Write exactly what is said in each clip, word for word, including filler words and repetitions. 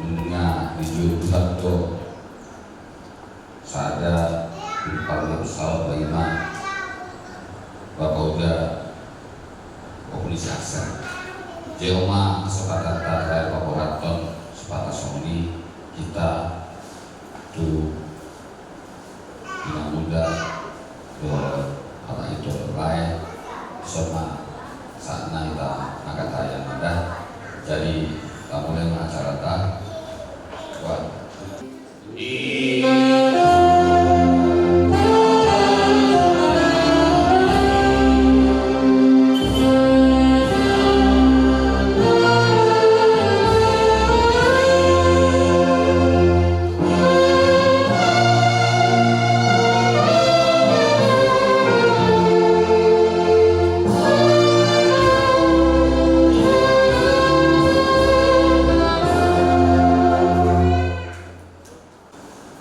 Nunga dijou Tuhan do sada di parna pesawat bagi ma bapak uda. Oke, ni saksa. Joma kesempatan tata paporaton sepata songoni kita tu Ina muda do anak itu lae. Sama saat na ita angkat ayam ada. Jadi tamu lain acara ta. Wah.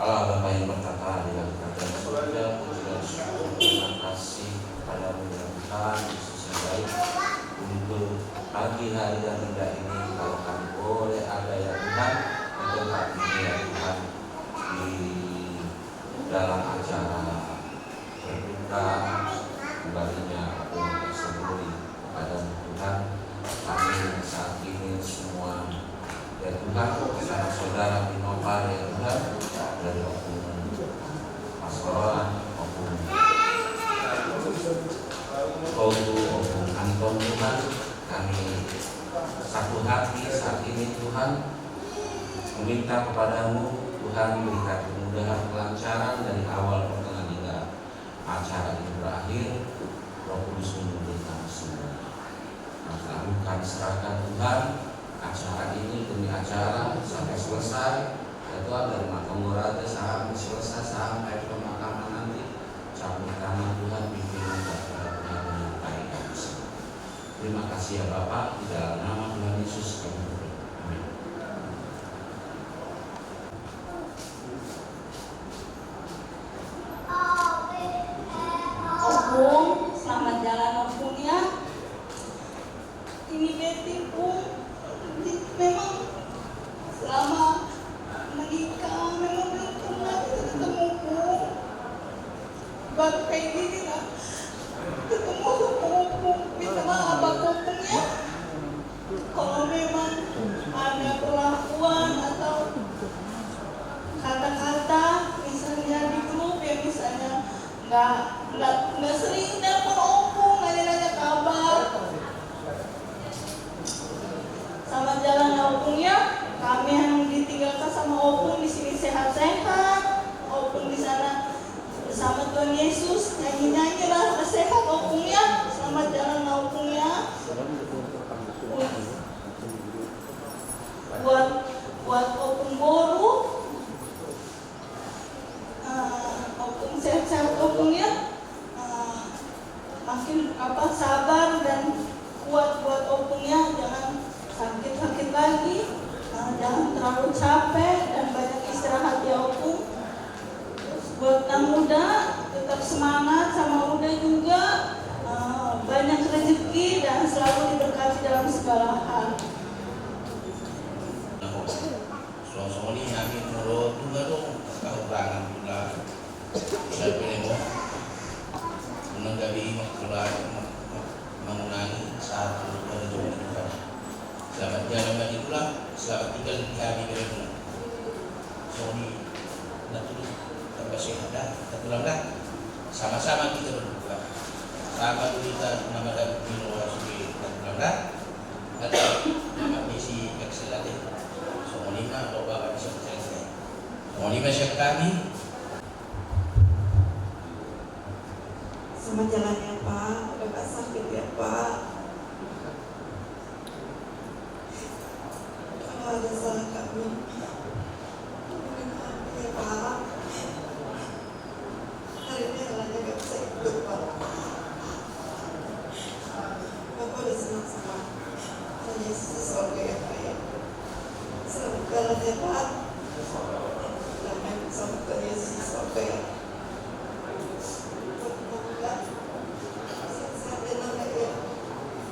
Allah Bapa yang bertata di dalam kerajaan surga, puji dan syukur, terima kasih kepada-Mu ya Tuhan Yesus yang baik, untuk pagi hari yang indah ini, kalau kami boleh ada ya Tuhan, di tempat ini ya Tuhan, di dalam acara berduka kembalinya Opung Semburi. Kepada Tuhan, kami saat ini semua, ya Tuhan, sanak saudara pinompar, ya Tuhan, dari Opung Pasoroan, Opung Kotu, Opung Anton, Tuhan, kami satu hati saat ini, Tuhan, meminta kepada-Mu, Tuhan, berikan kemudahan, kelancaran dari awal pertengahan hingga acara ini berakhir. Roh Kudus memimpin kami semua. Nah, kami kami serahkan, Tuhan, acara ini demi acara sampai selesai. Ya Tuhan, dari Matonggorata sampai selesai, sampai pemakaman nanti, campur tangan Tuhan, pimpinan daripada Tuhan menyertai kami semua. Terima kasih ya Bapa, di dalam nama Tuhan Yesus kami berdoa. Amin. Opung, selamat jalan Opung ya. Ini Betty, Pung. Memang selama menikah memang belum pernah kita ketemu, Pung. Baru kayak gini lah ketemu sama Opung. Minta maaf Opung ya. Kalau memang ada perlakuan atau kata-kata misalnya di grup yang misalnya nggak nggak nggak sering telepon Opung, nanya-nanya kabar. Selamat jalan ya Opung ya. Kami yang ditinggalkan sama Opung di sini sehat-sehat. Opung di sana bersama Tuhan Yesus, nyanyi-nyanyi lah, sehat Opung ya. Selamat jalan Opung ya. Buat buat Opung boru, eh, Opung sehat-sehat Opung ya. Eh, makin apa sabar dan kuat buat Opung ya, jangan sakit-sakit lagi, eh, jangan terlalu capek dan banyak istirahat ya Opung. Terus buat yang muda, tetap semangat sama muda juga, eh, banyak rezeki dan selalu diberkati dalam segala Molo tung adong hahurangan tulang, sai pele mo. Unang gabe i mangulai, mangulangi sahat tu hujung ni Tuhan. Selamat jalan bagi tulang, selamat tinggal di hami bere tulang. Songon i na tulang, tamba sehat da, na tulang da. Sama-sama kita berdoa. Sama dulu kita nama dan minum sudah, na tulang da. Ada nama misi Excel ada. Songon i ma, bapak bisa percaya. Songon i ma siap kami. Sama jalannya, Pak. Udah nggak sakit ya, Pak? Kalau ada salah kami, mohon maaf ya, Pak. Hari ini Elanya nggak bisa ikut, Pak. Bapak udah senang sama Tuhan Yesus di sorga ya, Pak, ya. Selamat jalan ya, Pak. Damai sama Tuhan Yesus di sorga ya. Buat Nongga, sehat-sehat ya, Nongga, ya.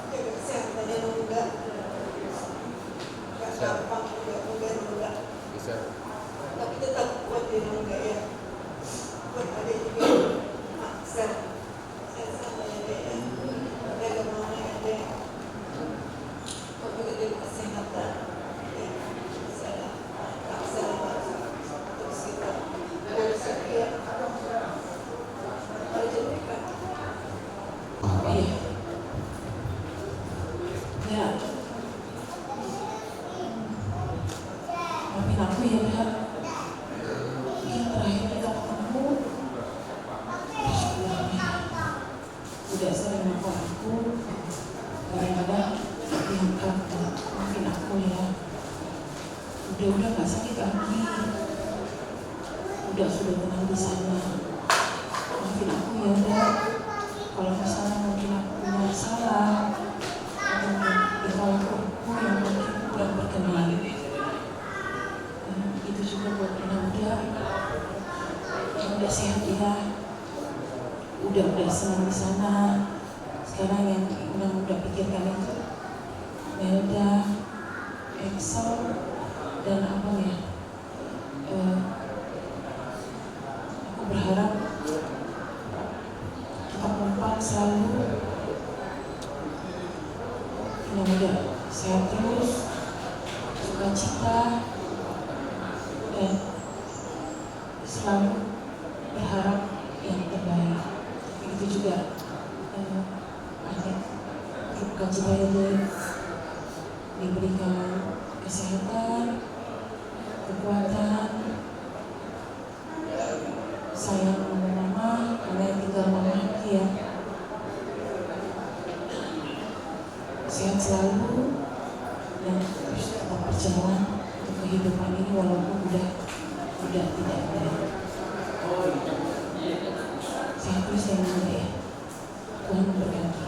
Jaga kesehatan ya, Nongga. Nggak gampang juga, Nongga, Nongga. Bisa. Tapi tetap kuat ya, Nongga, ya. Buat adek juga, maksa. Ya. Maafin aku ya, Dah. Ini terakhir kita ketemu. Udah sering nelfon aku, kadang-kadang diangkat. Maafin aku ya. Udah, udah nggak sakit lagi. Udah, sudah tenang di sana. Maafin aku ya, Dah. Kalau misalnya mungkin aku punya salah, atau mungkin tingkah laku aku yang mungkin kurang berkenan. Eh, itu juga buat Ina Uda. Ina Uda sehat ya. Uda udah senang di sana. Sekarang yang Ina Uda pikirkan itu Melda, Excel, dan abang ya. Eh, aku berharap kita kompak selalu. Ina Uda sehat terus, sukacita, dan selalu berharap yang terbaik. Begitu juga, eh, adik Ruka Cibaele, diberikan kesehatan, kekuatan, sayang sama mama, karena yang tinggal mama lagi ya. Sehat selalu dan terus tetap berjalan untuk kehidupan ini walaupun udah, udah tidak ada. Sehat terus ya, Nanda ya. Tuhan memberkati.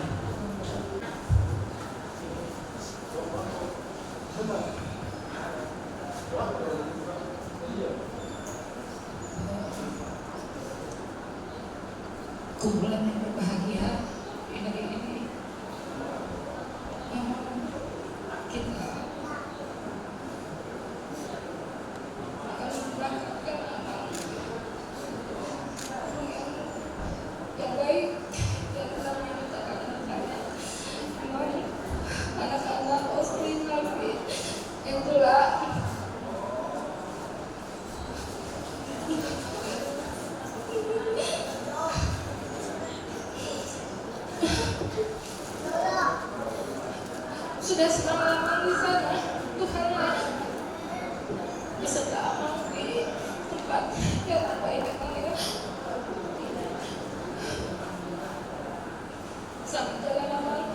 Kumpulan yang berbahagia, ini, ini memang kita akan mendapatkan amal yang, yang baik, yang telah menciptakan anak-anak, anak-anak Osti Nabi, itulah. Sudah senang lama di sana, Tuhanlah beserta abang di tempat yang terbaik, Abang, ya. Selamat jalan, Abang.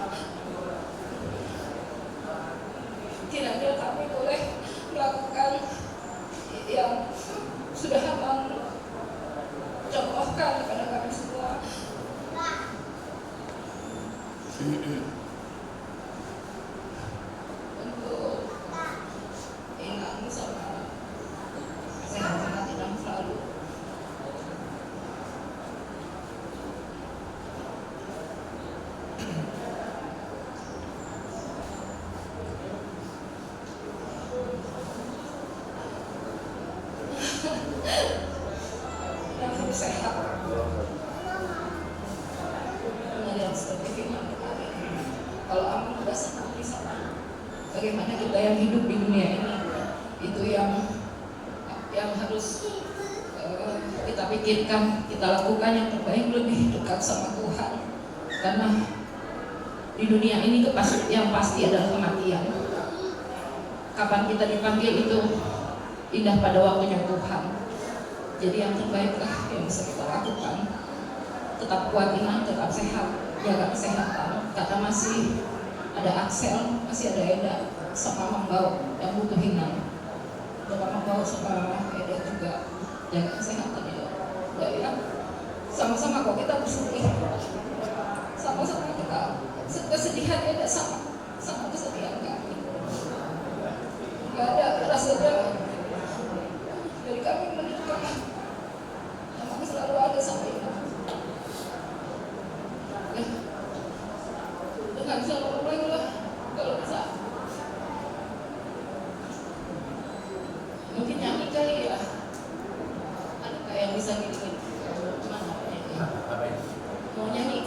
Kiranya kami boleh melakukan yang sudah Abang contohkan kepada kami semua. Untuk Inang sama sehat-sehat Inang selalu. Bagaimana kita yang hidup di dunia ini, itu yang yang harus eh, kita pikirkan, kita lakukan yang terbaik, lebih dekat sama Tuhan. Karena di dunia ini kepas- yang pasti adalah kematian. Kapan kita dipanggil itu indah pada waktunya Tuhan. Jadi yang terbaiklah yang bisa kita lakukan. Tetap kuat iman, tetap sehat, jaga kesehatan. Karena masih ada Axel, masih ada Eda, sama Mang Bao yang butuh inan. Bapak Mang Bao sama Eda juga jaga kesehatan ya. Ya, ya. Sama-sama kok kita bersedih. Sama-sama kita se- kesedihan Eda sama sama kesedihan kami. Gak ada rasanya dari kami menderita. Emang selalu ada sampai ini. Ya. Dengan siapa pun lah kalau bisa. Mungkin nyanyi kali ya. Ada nggak yang bisa ngiringin? Mana penyanyi? Mau nyanyi?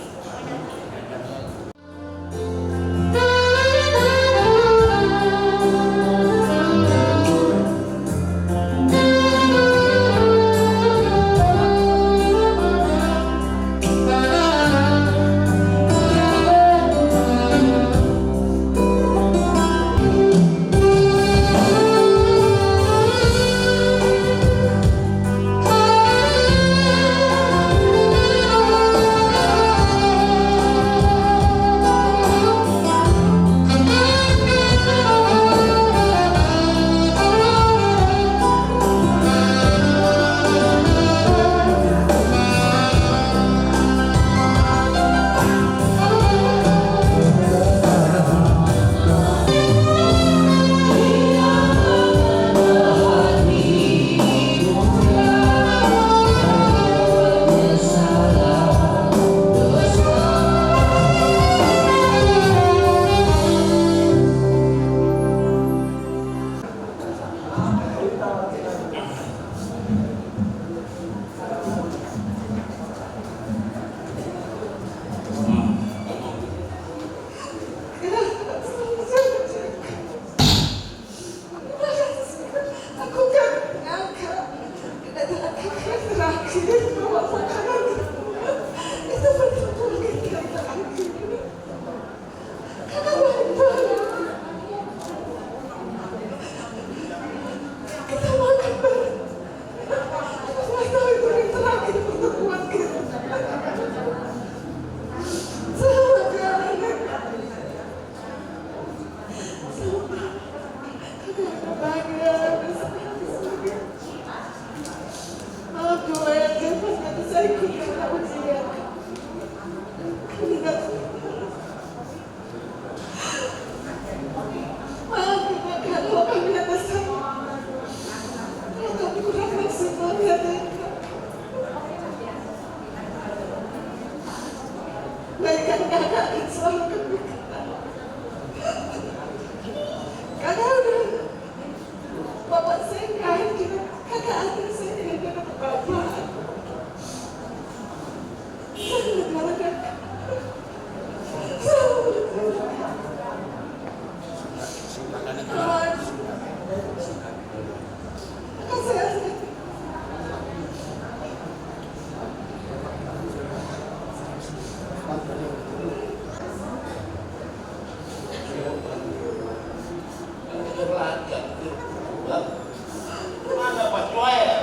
Mana Pak Joel?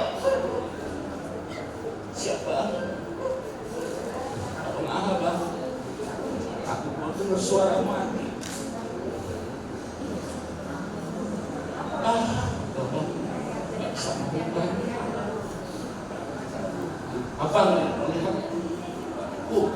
Siapa? Abang aha, Bang? Aku baru dengar suara mati. Ah, Bang, nggak sanggup, Bang. Abang melihat, uh,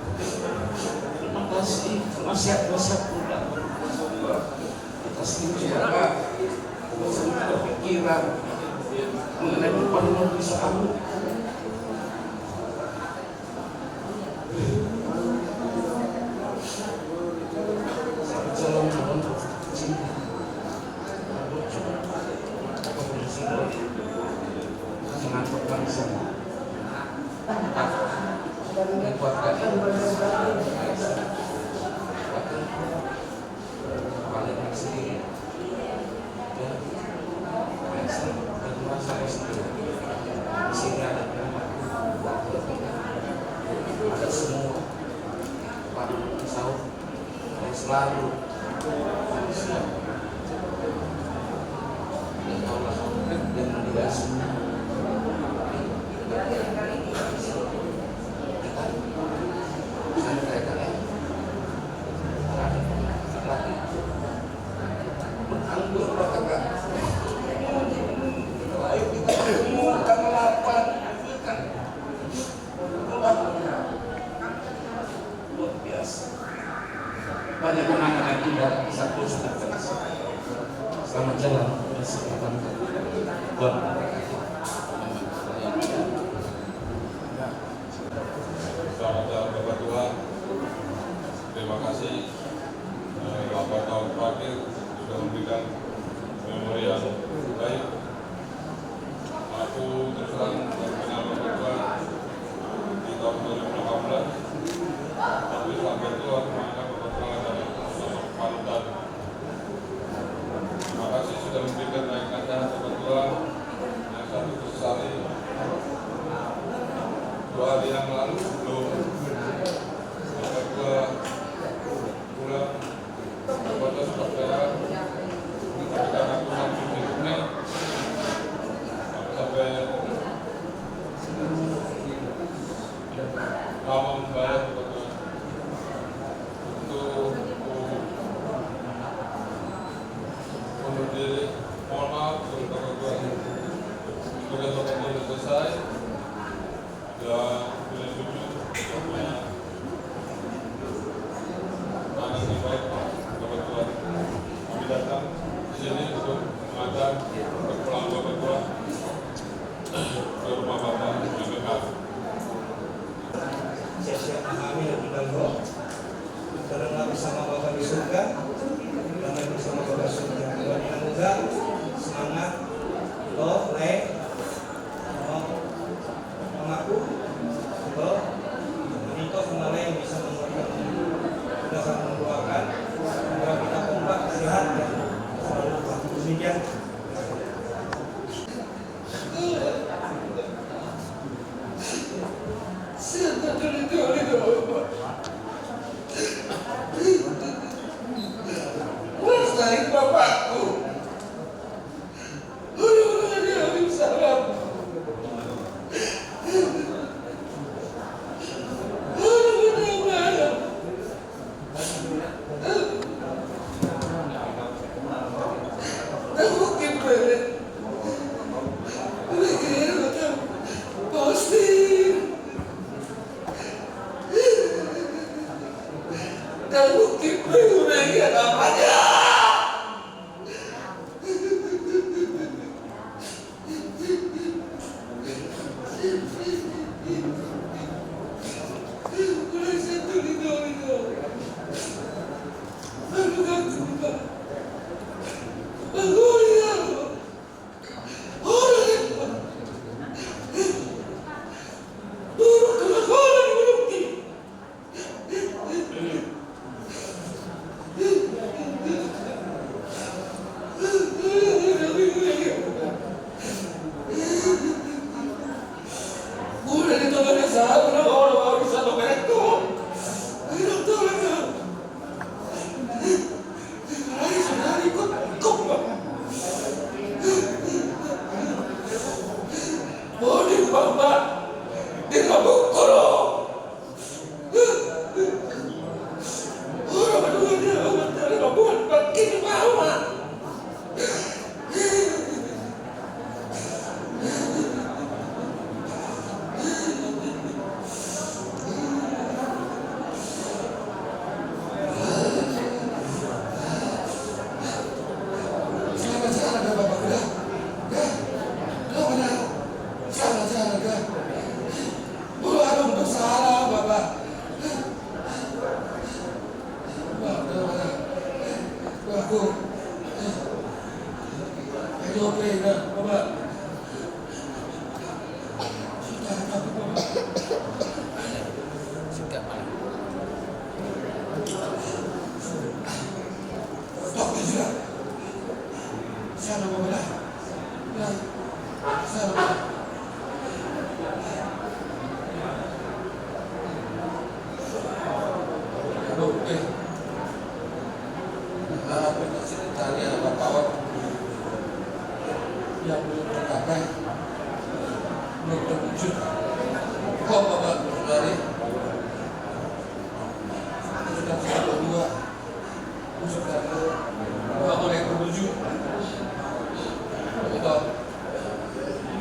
Terima kasih, nasihat-nasihat muda. Kita sering juga berpikiran mengenai perlu bisa kamu. Selalu. Selamat jalan. Selamat jalan, Bapak Tua. Terima kasih, eh, delapan tahun terakhir sudah memberikan memori yang baik. Aku terus terang baru kenal Bapak Tua di tahun dua ribu delapan belas, tapi sampai itu aku menganggap Bapak Tua adalah sosok panutan. Terima kasih sudah memberikan baik kata Bapak Tua. Yang satu tersesali, dua hari yang lalu sebelum Bapak Tua pulang, Bapak Tua sempat saya menyampaikan aku sampai hidupnya sampai lama membayar Bapak Tua. Untuk undur diri, mohon maaf, untuk Bapak Tua. Tugas Bapak Tua sudah selesai. Dan punya cucu, punya anak yang baik, Bapak Tua. Kami datang di sini untuk mengantar kepulangan Bapak Tua ke rumah Bapak yang kekal. Siap-siap mengambil dan Tenang bersama Bapa di surga, damai bersama Bapa surga. Buat anak muda, semangat, lo, le, lo, mengaku, lo, menuntut kembali yang bisa menguatkan, mendoakan, agar kita kompak, sehat, dan selalu kuat. Demikian. Selamat jalan, Bapak. Udah. Udah. Udah, udah. Selamat jalan, udah. Molo adong dosa, Bapak. Udah, udah, udah. Udah, aku. Ayo, Bapak. Oke. Nah, apa yang kasih tadi apa kawan? Yang belum tercapai, belum terwujud. Kau bapak dari Ustaz Satu dua, Ustaz Satu dua, oleh ketujuh. Betul.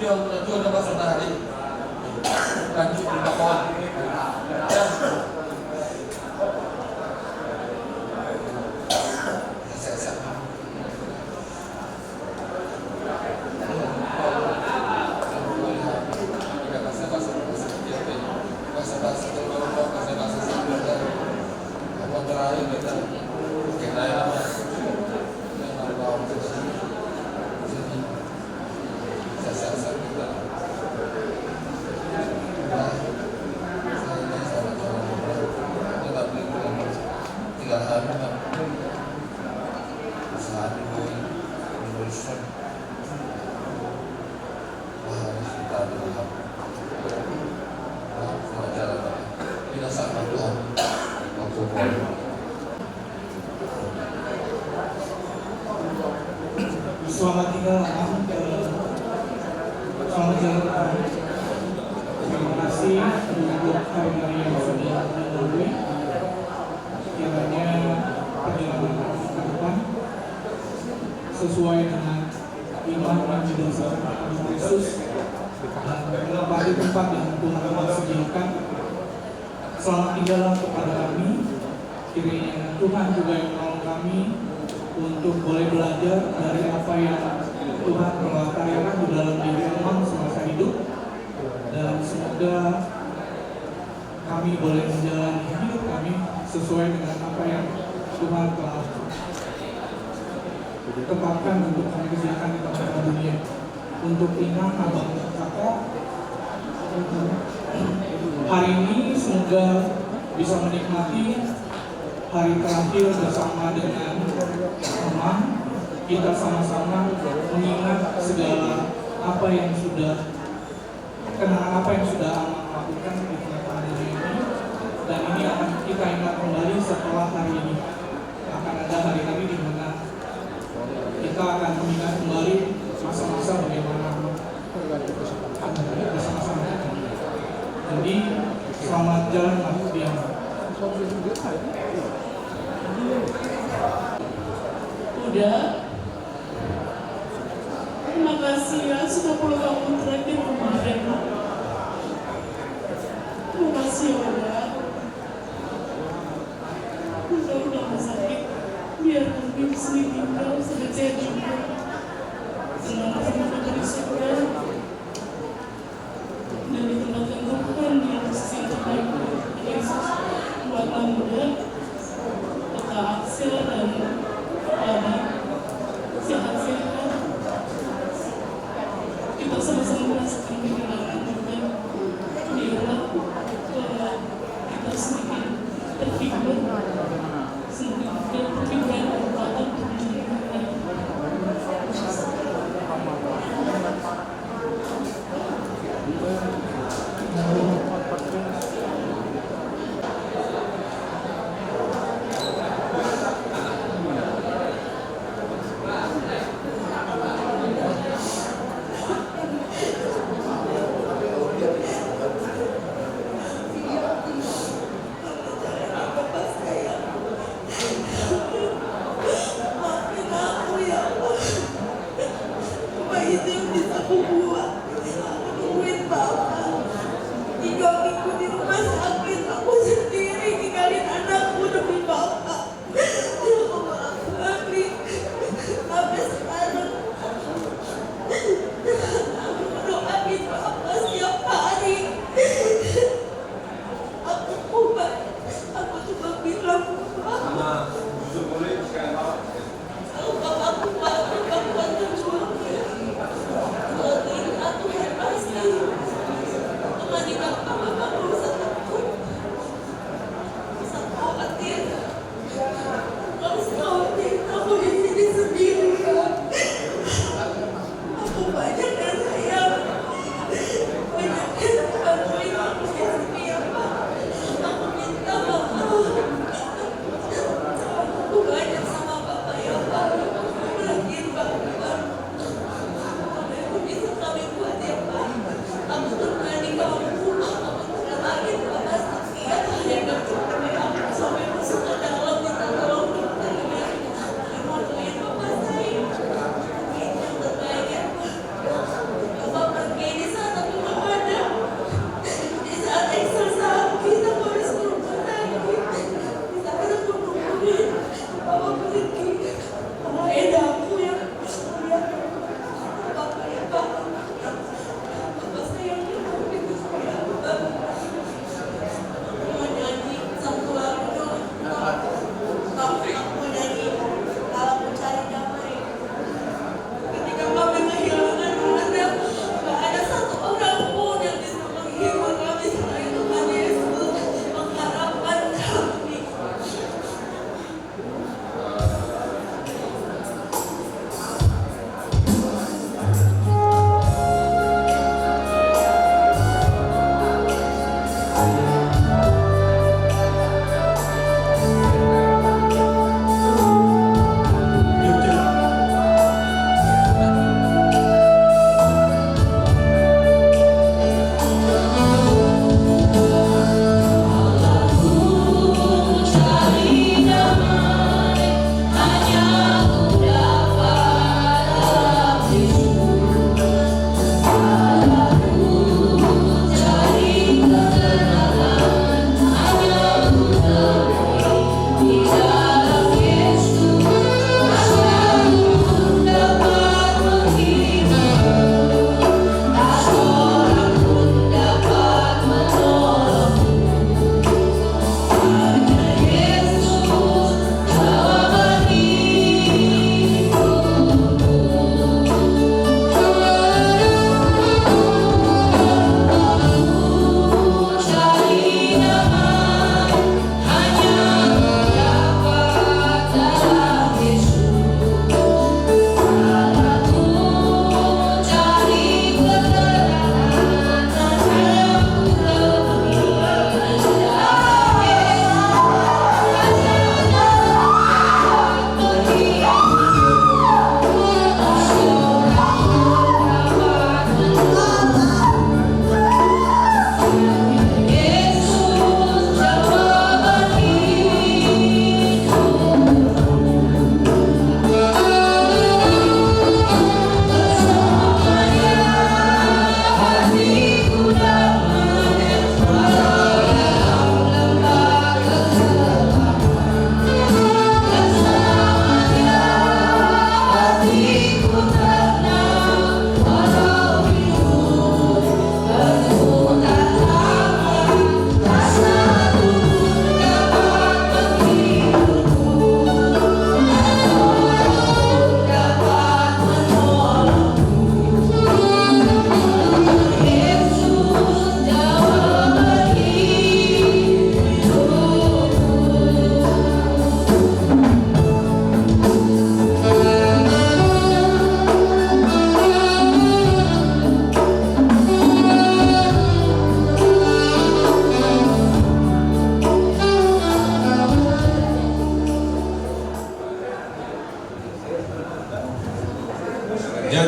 Dia udah tua, udah masuk hari. Lanjut di bawah. Ya. Selamat tinggal, Abang. Selamat jalan, Abang. Terima kasih untuk hari-hari yang sudah dilalui. Kiranya perjalanan Abang ke depan sesuai dengan iman yang didasarkan oleh Yesus dan menempati tempat yang Tuhan telah sediakan. Selamat tinggallah kepada kami. Kiranya Tuhan juga yang menolong kami untuk boleh belajar dari apa yang Tuhan telah karyakan di dalam diri Abang semasa hidup. Dan semoga kami boleh menjalani hidup kami sesuai dengan apa yang Tuhan telah tetapkan untuk kami kerjakan di tengah-tengah dunia. Untuk Inang, Abang, Kakak, hari ini semoga bisa menikmati hari terakhir bersama dengan Amang. Kita sama-sama mengingat segala apa yang sudah kenangan apa yang sudah Amang lakukan di tengah-tengah dunia ini, dan ini akan kita ingat kembali setelah hari ini. Akan ada hari-hari di mana kita akan mengingat kembali masa-masa bagaimana Amang bersama-sama kita. Jadi, selamat jalan, Mas, di Amang. Udah. Terima kasih ya, sudah pulang kampung terakhir kemarin. Terima kasih ya, Uda. Uda, udah nggak sakit. Biar kami di sini tinggal, sehat-sehat juga. Senang sama dari surga. Dan ditempatkan Tuhan di posisi yang terbaik, Yesus. Buat Amuda, Kaka Axel dan Baba, sehat-sehat. Kita sama-sama merasakan kehilangan juga. Biarlah, eh, kita sedikit terhibur, sedikit terhibur dan kekuatan untuk menjalani hari.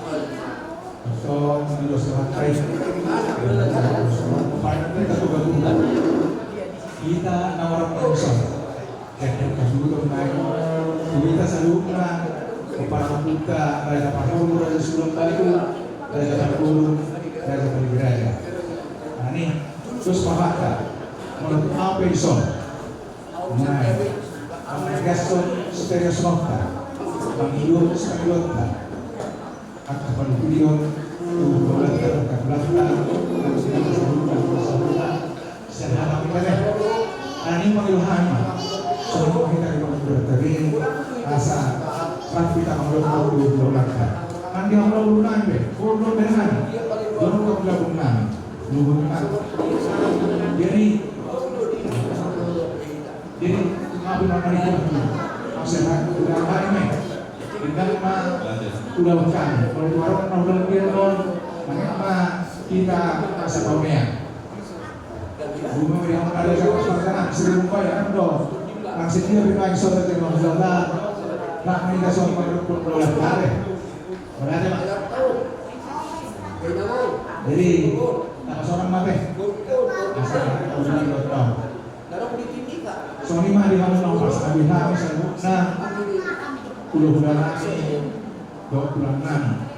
Antong, di dos bahat ai. Kita na marang na dison. Gabe haduduhon nai tu hita saluhutna, tu parhobunta, Raja Parhobung, Raja Sulon Batu, Raja Parguru, Raja Parguru. Nah, i dos bahat. Molo tu au pe dison. Nai, mangkasihon, seteria sononta, mangido, seteria sononta. Angka panuturion tu hulahulanta, angka hulahulanta, angka hulahulanta, angka hulahulanta. Sian hami pe, alani mangido hami ma, songon hita di bagasan keluarga be, asa rap hita mangalophon tu hulahulanta. Nang di hamu hulahula nami be, hulahula be nami, dohot hulahula nami. Jadi, jadi, maaf, Bang, hari ini. Maaf, saya, udah hari ini. Dengan ma, udah bukan. Kalau di warung, udah dia, Bang. Nah, ma, kita masa pamean. Bunga yang ada di atas makanan, seribu kaya, Bang. Langsung dia, Bang, saudara, Bang, saudara. Nah, ini kita semua, Bang, boleh, boleh. Boleh, Bang. Jadi, tanggal seorang mate. Asal tahu diri, tahu. Songon i ma di hamu na pas, abi hami saluhutna, hulahula nami dohot tulang nami.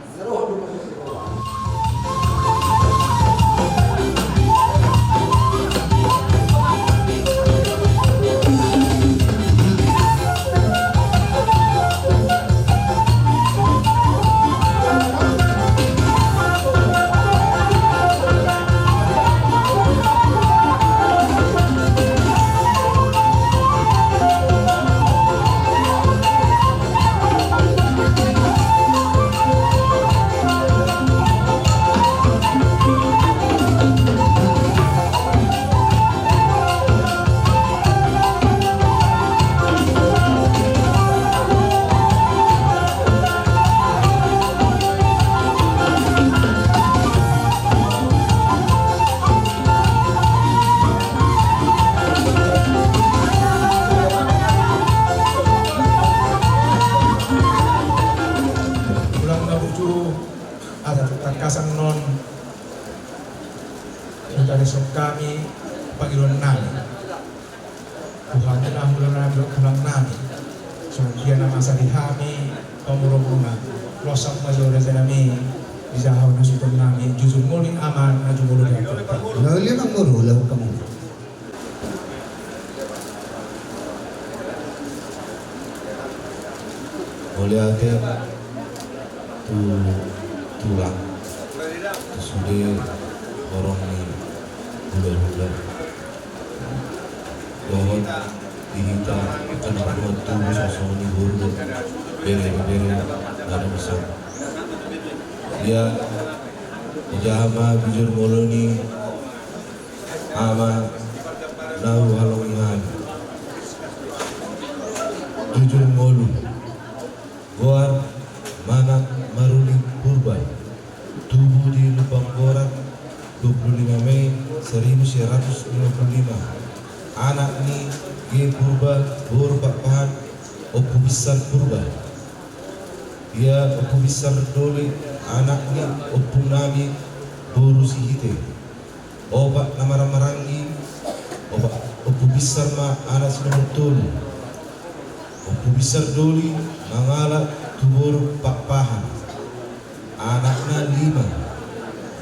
Ulang na bujur, asa tangkasan non. Mangkadison hami pangidoan nami. Tuhan na hulahula nami dohot tulang nami. Songon dia na masa di hami pamuromuna. Losak ma jo raja nami. Di jaha na suhut nami. Jujur mauliate ama na jumolo di atas. Mauliate ma muru lau kamu. Mauliate tu tulang, tu sude horong ni hulahula. Dohot di hita angka na martubu songon i boru dohot bere-bere na adong di son. Ia, di jaha ma bujur molo ni ama na huhalongi hami. Jujur ngolu. Goar Manak Maruli Purba. Tubu di Lumban Borat, dua puluh lima Mei seribu sembilan ratus lima puluh lima. Anak ni G Purba, boru Pakpahan, Ompu Binsar Purba. Ia Ompu Binsar Doli, anak ni ompu nami boru Sihite. Opat na marhahamaranggi, opat, Ompu Binsar ma anak si nomor tolu. Ompu Binsar Doli mangalap tu boru Pakpahan. Anakna lima,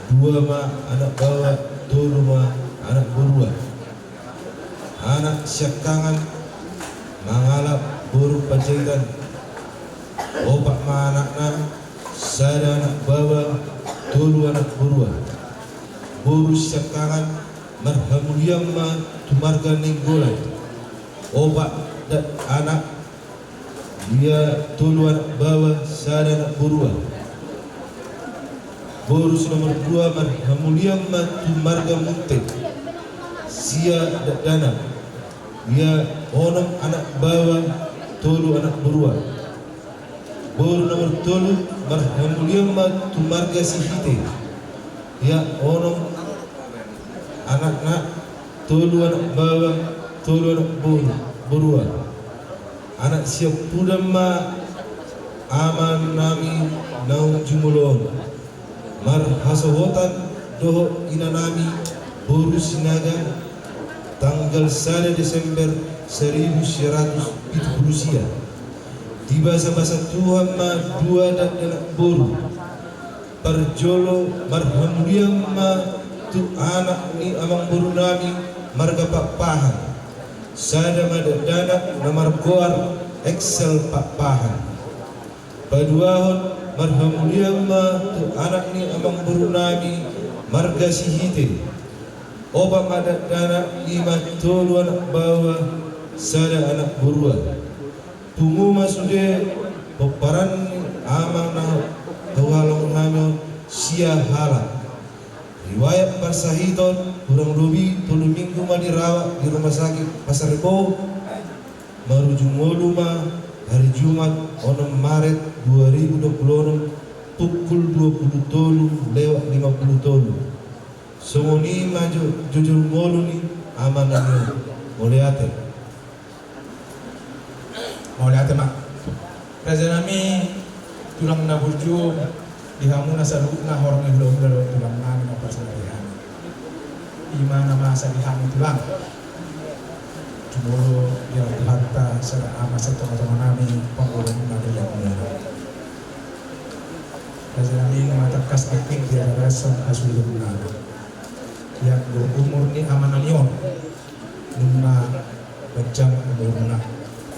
dua ma anak baoa, tolu ma anak borua. Anak siangkangan mangalap boru Panjaitan. Opat ma anakna, sada anak baoa, tolu anak borua. Boru siangkangan marhamulian ma tu marga Nainggolan. Opat da-, anak, ia tolu anak baoa, sada anak borua. Boru si nomor dua marhamulian ma tu marga Munte, sia dakdanak, ia onom anak baoa, tolu anak borua. Boru nomor tolu marhamulian ma tu marga Sihite, ia onom anakna, tolu anak baoa, tolu anak boru, borua. Anak siampudan ma ama nami naung jumolo on. Marhasohotan dohot ina nami boru Sinaga, tanggal sada Desember seribu sembilan ratus pitu puluh sia. Dibasabasa Tuhan ma dua dakdanak boru. Parjolo marhamulian ma tu anak ni amangboru nami marga Pakpahan. Sada ma dakdanak na margoar Excel Pakpahan. Paduahon marhamulian ma tu anak ni amangboru nami marga Sihite. Opat ma dakdanak, lima, tolu anak baoa, sada anak borua. Pungu ma sude pomparan ni ama na huhalongi hami on sia halak. Riwayat parsahiton, kurang lobi tolu minggu ma dirawat di rumah sakit Pasar Rebo. Marujung ngolu ma hari Jumat onom Maret dua ribu dua puluh onom, pukul dua puluh tolu lewat lima puluh tolu. Songon i ma jo-, jojor ngolu ni amanami on. Mauliate. Mauliate ma. Rajanami, tulang na burju, di hamuna saluhutna horong ni hulahula dohot tulangnami na parsahit hami. I ma na masa di hami tulang. Jumolo di Tuhanta sada ama sian tongatonganami, pangulon na di hamuna. Rajanami, na tangkas nangkin di atas hasuhutonnami. Ianggo umur ni amanami on nunga ganjang umurna,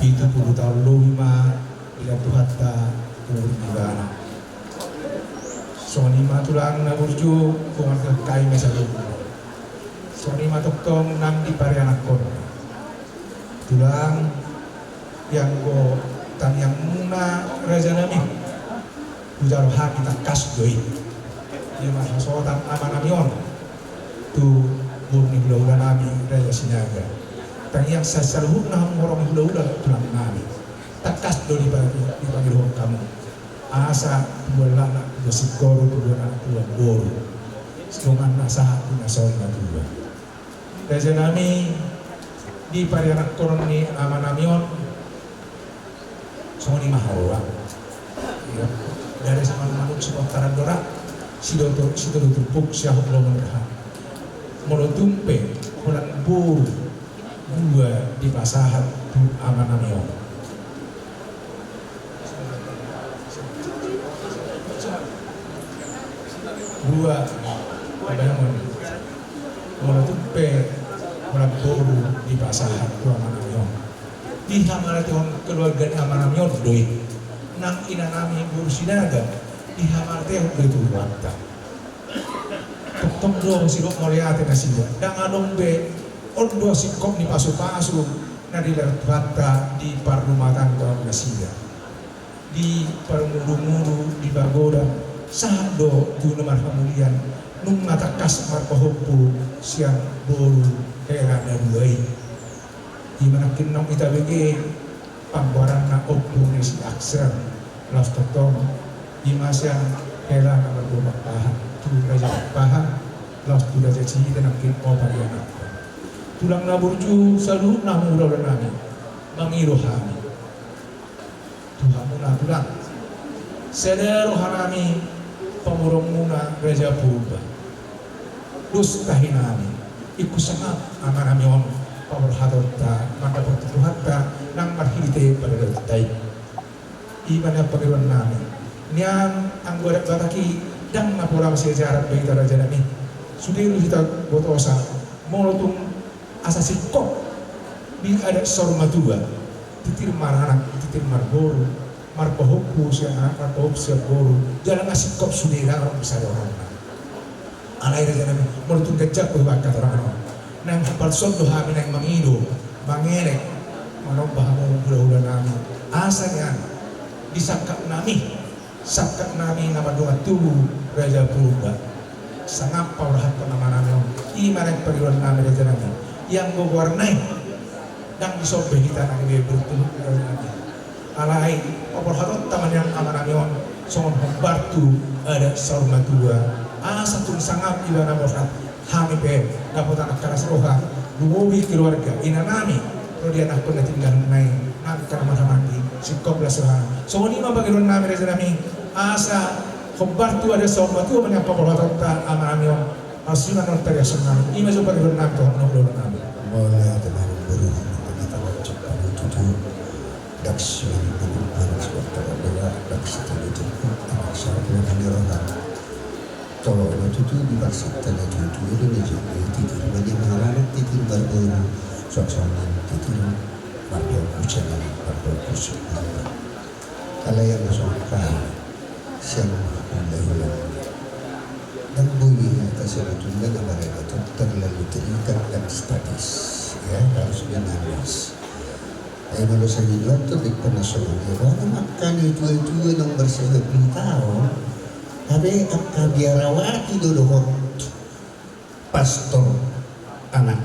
pitu pulu taon lobi ma dilan Tuhanta umur ni ibana. Songon i ma tulang na burju, songon i ma tongtong nang di parianakhon. Tulang, ianggo tangiangmuna rajanami, hujalo hami tangkas do i. Ia marhasohotan amanami on tu boru ni hulahulanami Raja Sinaga. Tangiang saluhutna hamu horong ni hulahula tulangnami. Tangkas do dipa-, dipangidohon hamu. Asa tubuan anak, tubuan singkoru, tubuan anak, tubuan boru. Sidonganna sahat tu na saur matua. Rajanami, di parianakhon ni amanami on, songon i ma haroa. Ia, dari saman manuk sipontaran dora, sidoto, sitodo turpuk, siahok lomo ni roha. Molo tung pe holan boru dua dipasahat tu amanami on. Dua, pabangun. Molo tung pe, molo boru dipasahat tu amanami on. Dihamauliatehon keluarga ni amanami on do i. Nang inanami boru Sinaga, dihamauliatehon do i tu Tuhanta. Tongtong do sidok mauliate nasida. Ndang adong be, on do singkop ni pasupasu na dilehon Tuhanta di parrumatanggaon nasida. Di parmudumudon, di pagodang, sahat do tu na marhamulian, nunga tangkas marpahompu sian boru hela na dua i. I ma nangkin naung tabege panggoaranna, Ompu ni si Aksel, laos tongtong i ma sian hela na margombang paha tu raja paha, laos tu raja sihita nangkin opat i anakna. Tulang na burju saluhutna hamu raja nami, mangido hami tu hamuna tulang. Sada rohanami pamurungmuna Raja Purba. Dos tahinami, ingkon sangap amanami on paborhatonta mandapot Tuhanta nang marhite paradatonta i. I ma na pangidoannami. Nian anggo adat Batak i ndang na pola masiajaran be hita rajanami. Sude do hita botosa, molo tung asa singkop di adat saur matua, titir maranak, titir marboru, marpahompu sian anak, marpahompu sian boru, jala nga singkop sude, ndang adong sada rohana. Alai rajanami, molo tung ganjang do hubakka torang on, naeng hapalsuon do hami naeng mangido, mangelek, manomba hamu hulahulanami, asa nian disangkapnami, sangkapnami na mardongan tubu Raja Purba. Sangap paborhathon amanami on. I ma naeng pangidoannami rajanami. Ianggo goarna i ndang dison be hita nang be bertemu rajanami. Alai paborhatonta ma nian amanami on songon hombar tu adat saur matua. Asa tung sangap ibana borhat, hami pe dapotan angka las roha, lumobi keluarga, inanami, ro di anakhon na tinggal nai, nangka na marhamaranggi, singkop las roha. Songon i ma pangidoannami rajanami, asa hombar tu adat saur matua ma nian paborhatonta amanami on. Asi ma non tariasonnami, i ma jo pangidoannami tu hamuna hulahulanami. Mauliate ma hamu boru, mauliate ma hamu boru. Ndang sihol manuk, manuk sihol tangkas dua, ndang sihol manuk, manuk sihol tangkas dua. Tolo na tutu di bangso ta na tutu, i do na jolo, titir ma nian maranak, titir marboru, suang songon i titir marboru, sian anak marboru, sian anak. Alai anggo songon hami sian hulahula, ndang boi hita sebetulna na maradaton terlalu terikat dan statis, ya, harus dinamis. Ai molo saonari pe, songon i do angka na tuatua naung marsahit hita on, hape angka biarawati do dohot Pastor anak.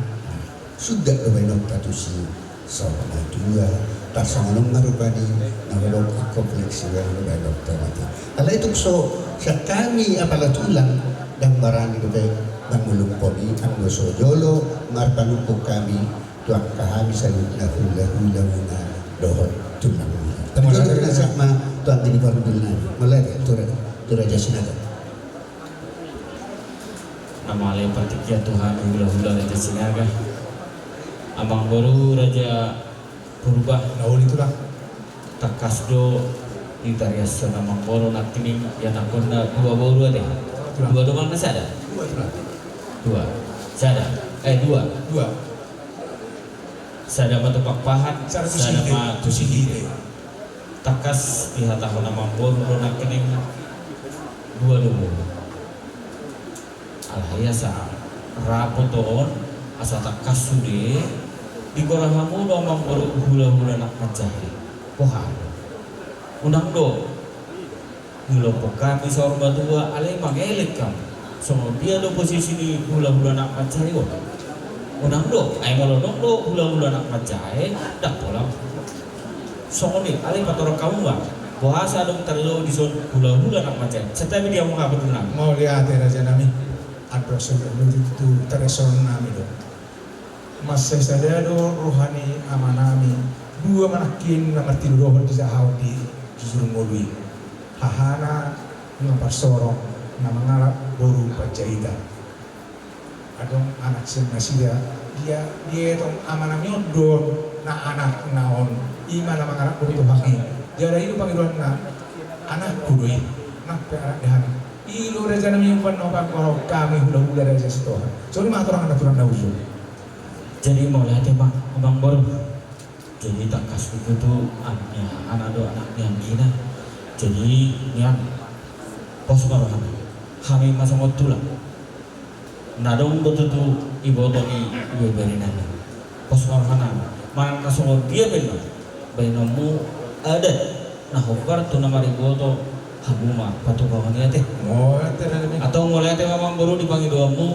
Suda do baenonta tusi saur matua. Tarsongon on ma rupani na hudok ingkon fleksibel do baenonta mate. Alai tung so sian hami apala tulang, ndang barani dope mangulungkon i, anggo so jolo marpanungkun hami tu angka hami saluhutna hulahula muna dohot tulang muna. Tapi jolo na siap ma tu anggi ni parhundul nami. Mauliate tu ra-, tu Raja Sinaga. Na mauliate partingkian tu hami hulahula Raja Sinaga. Amangboru Raja Purba. Na uli tulang. Tangkas do ditariashon amangboru nangkining ianakhonna dua boru ate. Tulang. Dua do manang na sada? Dua tulang. Dua. Sada. Eh, dua. Dua. Sada ma tu Pakpahan, sada tu Sihite. Sada ma tu Sihite. Tangkas dihatahon amangboru do nangkining dua do boru. Alai asa rapot on, asa tangkas sude, digora hamu do amangboru hulahula anak manjae. Boha do? Unang do dilompok hami saur matua, alai mangelek hamu. Songon dia do posisi ni hulahula anak manjae on? Unang do, ai molo adong do hulahula anak manjae, ndang pola. Songon i, alai patorang hamu ma. Boasa adong tarlo dison hulahula anak manjae? Santabi di hamu, amangboru nami. Mauliate raja nami. Andorang so tu tariashon nami do. Mansai sada do roha ni amanami, dua ma nangkin na martinodohon dijahaon di jujur ngolu i. Hahana na parsorong na mangalap boru Panjaitan. Adong anak sian nasida, dia, dia tong amanami on do na anakna on, i ma na mangalap boru Tohang i. Jala i do pangidoanna, anakku do i, nang pe anak dahana. I do raja nami umbahen na hupanggoarahon hami hulahula Raja Sitohang. Songon i ma hatorangan na tulang na hujur. Jadi mauliate ma amangboru. Jadi tangkas tutu anak ni hahana do anak ni anggina. Jadi nian, pos ma rohana. Hami ma songon tulang. Na adong do tutu iboto ni ibebere nami. Pos ma rohana. Manang na songon dia pe ma baenonmu adat na hombar tu na mariboto, hamu ma patukahon i ate. Mauliate raja nami. Antong mauliate ma amangboru di pangidoanmu.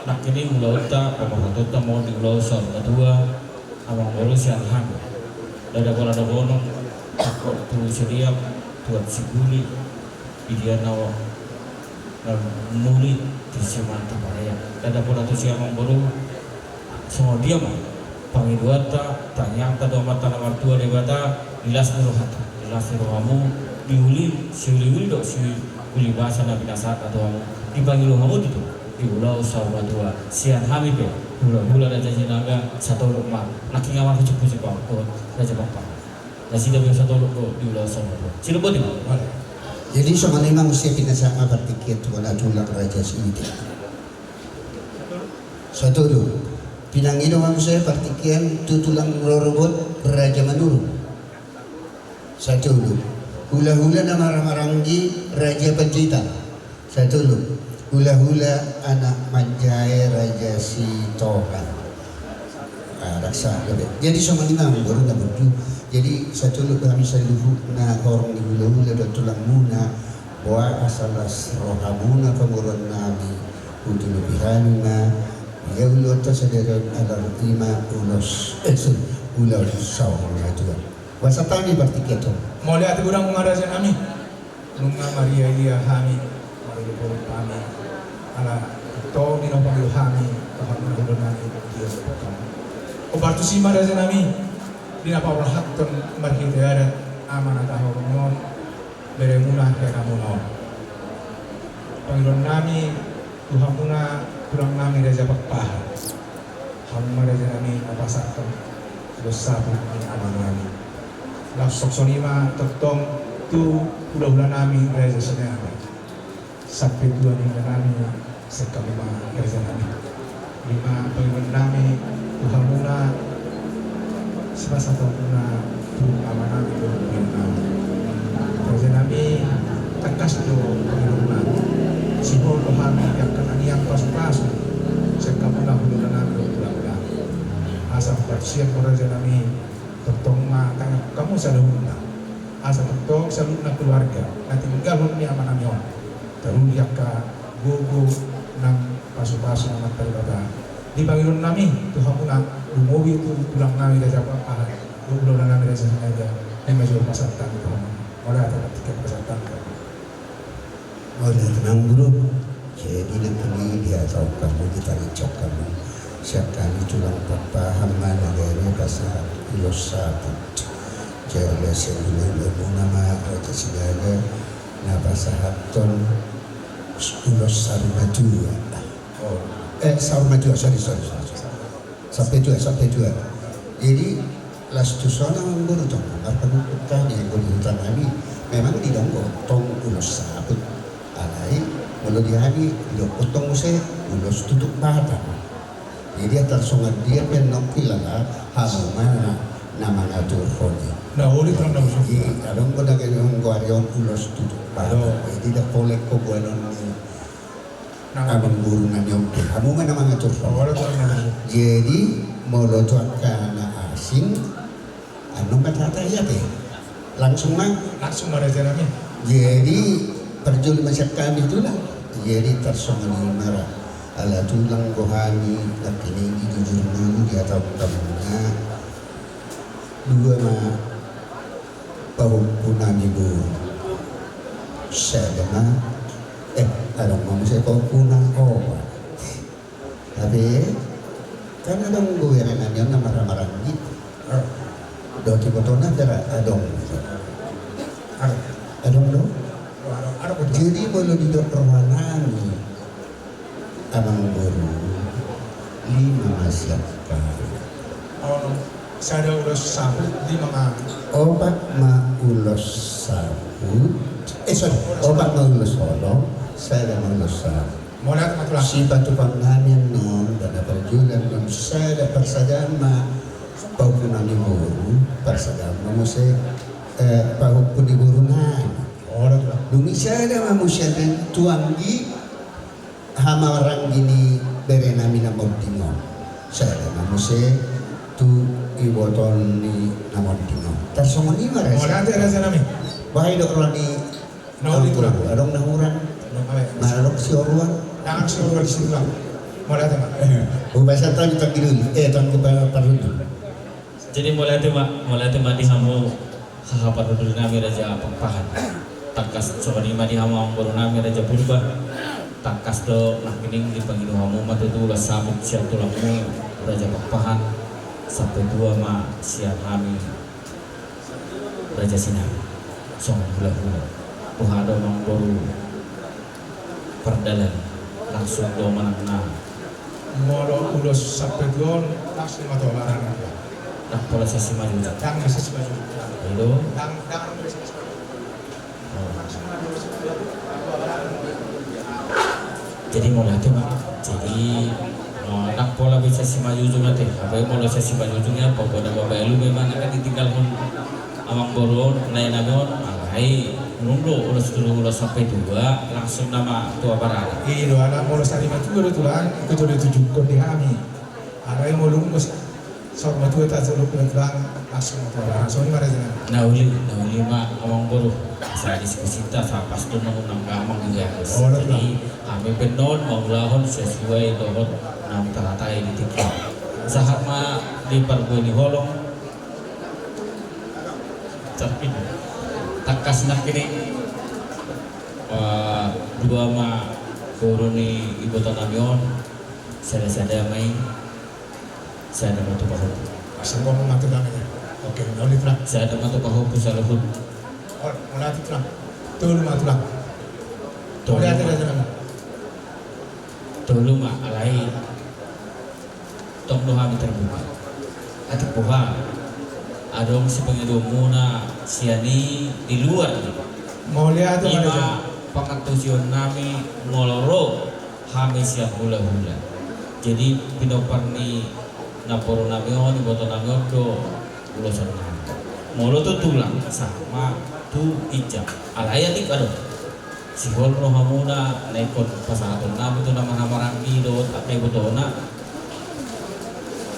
Nangkining ulaonta, pamarhatonta ma on di ulaon saur matua. Amangboru sian hami. Ndada pola dohonon, tangkok tu Siriam, tuat Sibuli, idia na muli tu Simanta Pareak. Ndada pola tusi amangboru, songon dia ma pangidoanta, tangiangta tu Amanta na martua Debata, di las ni rohanta, di las ni rohamu, di uli, siuliuli dohot siulibasa na pinasahatna tu hamu, dipangido hamu tutu di ulaon saur matua, sian hami pe hulahula Raja Sinaga, satolop ma, nangkin nga marhusiphusi pa, tu Raja Pakpahan. Nasida pe satolop do di ulaon saur matua. Songon i ma. Jadi songon i ma muse pinasahat ma partingkian tu hona tulang Raja Sihite. Satolop. Pinangido ma muse partingkian tu tulang rorobot Raja Manurung. Satolop. Hulahula na marhahamaranggi Raja Panjaitan. Satolop. Hulahula anak manjae Raja Sitohang. Ah, raksa, gabe. Jadi songon i ma amangboru na burju. Jadi satolop do hami saluhutna horong ni hulahula dohot tulangmuna. Boha asa las rohamuna pamoruon nami. Hutolopi hami ma. Ia ulaonta sadari on ala rupani ma ulos, eh, sorry, ulaon saur matua. Boasa tami partingkian tu. Mauliate godang ma raja nami. Nunga mariaia hami, marolopolop hami. Ala tong di na hupangido hami, Tuhan na hulahula nami, dia berkata. Hombar tusi ma raja nami, di na paborhathon marhite adat, amanat na hahorong on, beremuna, heramuna on. Pangidoan nami, tu hamuna, tulang nami raja Pakpahan. Hamu ma raja nami na pasahathon dos saput ni amanami. Laos songon i ma tongtong tu hulahula nami Raja Sinaga. Sampe tua ni inanami, sian hamu ma raja nami. I ma pangidoan nami tu hamuna, sipasahaton muna tu amanami dohot inanami. Raja nami, tangkas do pangidoan nami. Sihol do hami di angka tangiang pasupasu sian hamuna hulahula nami dohot tulang nami. Asa parsian do raja nami, tongtong ma tangiang hamu saluhutna. Asa tongtong saluhutna keluarga na tininggalhon ni amanami on, taruli angka gogo nang Pasu-pasu ni Amanta Debata. Di pangidoan nami tu hamuna, lumobi tu tulang nami Raja Pakpahan, tu tulang nami Raja Sinaga, ima jolo pasahat hami tu hamuna. Mauliate ma tingki pasahat hami tu hamuna. Mauliate ma amang boru. Jadi nangkin i dihatahon hamu, ditangiangkon hamu, sian hami tulang Pakpahan ma na gabe pasahat ulos saput. Jala sian hulahula muna ma Raja Sinaga na pasahathon ulos saur matua. Oh. Eh, saur matua, sorry, sorry, sorry. Sampai tua, sampai tua. Jadi, las tu son amang boru tong, marpanungkun hami, anggo di huta nami, memang didok tong ulos saput. Alai, molo di hami, didok tong muse ulos tutuk batang. Jadi, tarsongon dia pe annon hilala, hamu ma na mangaturhon i. Na uli tong na usul. Jadi, adong do na gabe anggo ari on ulos tutuk batang. Jadi, dapot pola ingkon boanon ni amang boru nami on pe, hamu ma na mangaturhon. Jadi, molo tu angka na asing, annon ma tahatahon i ate. Langsung ma. Langsung ma Raja nami. Jadi, parjolo ma sian hami tulang. Jadi, tarsongon i ma ra. Ala tulang do hami, nangkin i di jujur nami dihatahon hamuna. Dua ma pahompu nami boru. Sada ma, eh, adong ma muse pahompu na opat. Hape, kan adong do bere nami on na marhahamaranggi. Dohot ibotona pe ra adong. Adong do? Jadi molo didok roha nami, amang boru, lima ma sian hami. Ono, sada ulos saput, lima ma. Opat ma ulos saput. Eh, sorry, opat ma ulos holong, sada ma ulos saput. Mauliate ma tulang. Sipatupaon nami annon, dana parjolo annon, sada parsadaan ma pahompu nami boru, parsadaan ma muse, eh, pahompu ni boru nami. Dung i sada ma muse tu anggi hahamaranggi ni bere nami na monding on. Sada ma muse tu iboto ni na monding on. Tarsongon i ma Raja. Mauliate Raja nami. Bahen do roha ni na uli tulang. Adong na hurang. Adong na hurang. Adong sioruan. Dang sioruan di situ lah. Mauliate ma. Hupasahat hami tu anggi doli. Eh, tu anggi parhundul. Jadi mauliate ma, mauliate ma di hamu haha parhundul nami Raja Pakpahan. Tangkas songon i ma di hamu amang boru nami Raja Purba. Tangkas do nangkining dipangido hamu ma tutu ulos saput sian tulangmu Raja Pakpahan. Sampe tua ma sian hami Raja Sinaga. Songon hulahula. Boha do amang boru pardalan. Langsung do manang na. Molo ulos sampe tua on langsung ma tu abarana. Ndang pola sian simanjujung. Ndang sian simanjujung. Ndang, ndang sian simanjujung. Jadi molo ate ma, jadi, eh, ndang pola be sian simanjujung ate, apalagi molo sian simanjujung i pokokna mabalu memang akan ditinggalhon amang boru on, lae nami on, alai nunga do ulos tolu ulos sampe dua, langsung nama tu abarana. I do, ala molo sari matua do tulang, ingkon jolo ditunjukkon di hami. Alai molo nunga saur matua tajaluhon tulang, langsung ma tu abarana. Songon i ma Raja nami. Na uli, na uli ma amang boru. Asa diskusinta, asa pas tu nang unang gamang i. Jadi hami pe annon mangulahon sesuai dohot na hutahatai di tingki. Sahat ma di parbue ni holong. Tangkas nangkining, eh, dua ma boru ni iboto nami on. Sada-sada ma i. Sada ma tu pahompu. Sada ma tu pahompu saluhut. Tolu ma tulang. Tolu ma. Tolu ma, alai tong do hami terbuka. Atik boha adong sipangidoonmuna sian i di luar. Mauliate ma. Ima pangantusion nami molo ro hami sian hulahula. Jadi pinompar ni namboru nami on, iboto nami on do ulosan nami. Molo tu tulang sahat ma tu ginjang. Alai atik adong sihol rohamuna na ingkon pasahaton nami tu na marhahamaranggi dohot angka ibotona.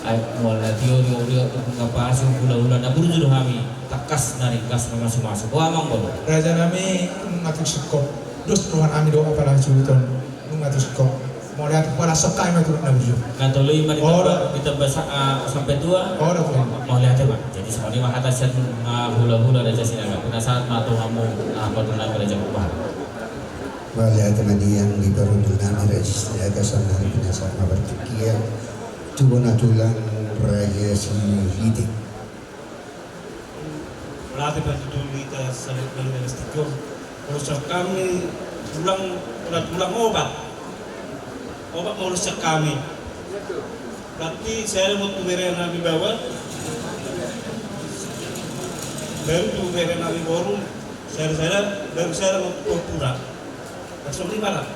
Ai mual na tio riot-riot nunga pasu, hulahula na burju do hami. Tangkas na ringgas na mamasu-masu. Boha amang boru? Raja nami, nunga tung singkop. Dos roha nami do apala suhuton. Nunga tung singkop. Mauliate, pala sokka i ma tu na burju. Na tolu i ma ditamba, ditamba sa-, ah, sampe tua. Mauliate ma. Jadi songon i ma hata sian, ah, hulahula Raja Sinaga. Pinasahat ma tu hamu, ah, parhundul nami Raja Pakpahan. Mauliate ma di parhundul nami Raja Sinaga, songon i pinasahat ma partingkian tu bona tulang Raja Sihite. Mauliate ma tu hita saluhutna. Molo sian hami tulang, tulang opat. Opat molo sian hami. Berarti sada ma tu bere nami baoa. Baru tu bere nami boru. Sada-sada, baru sada ma tu pura. Langsung lima lah.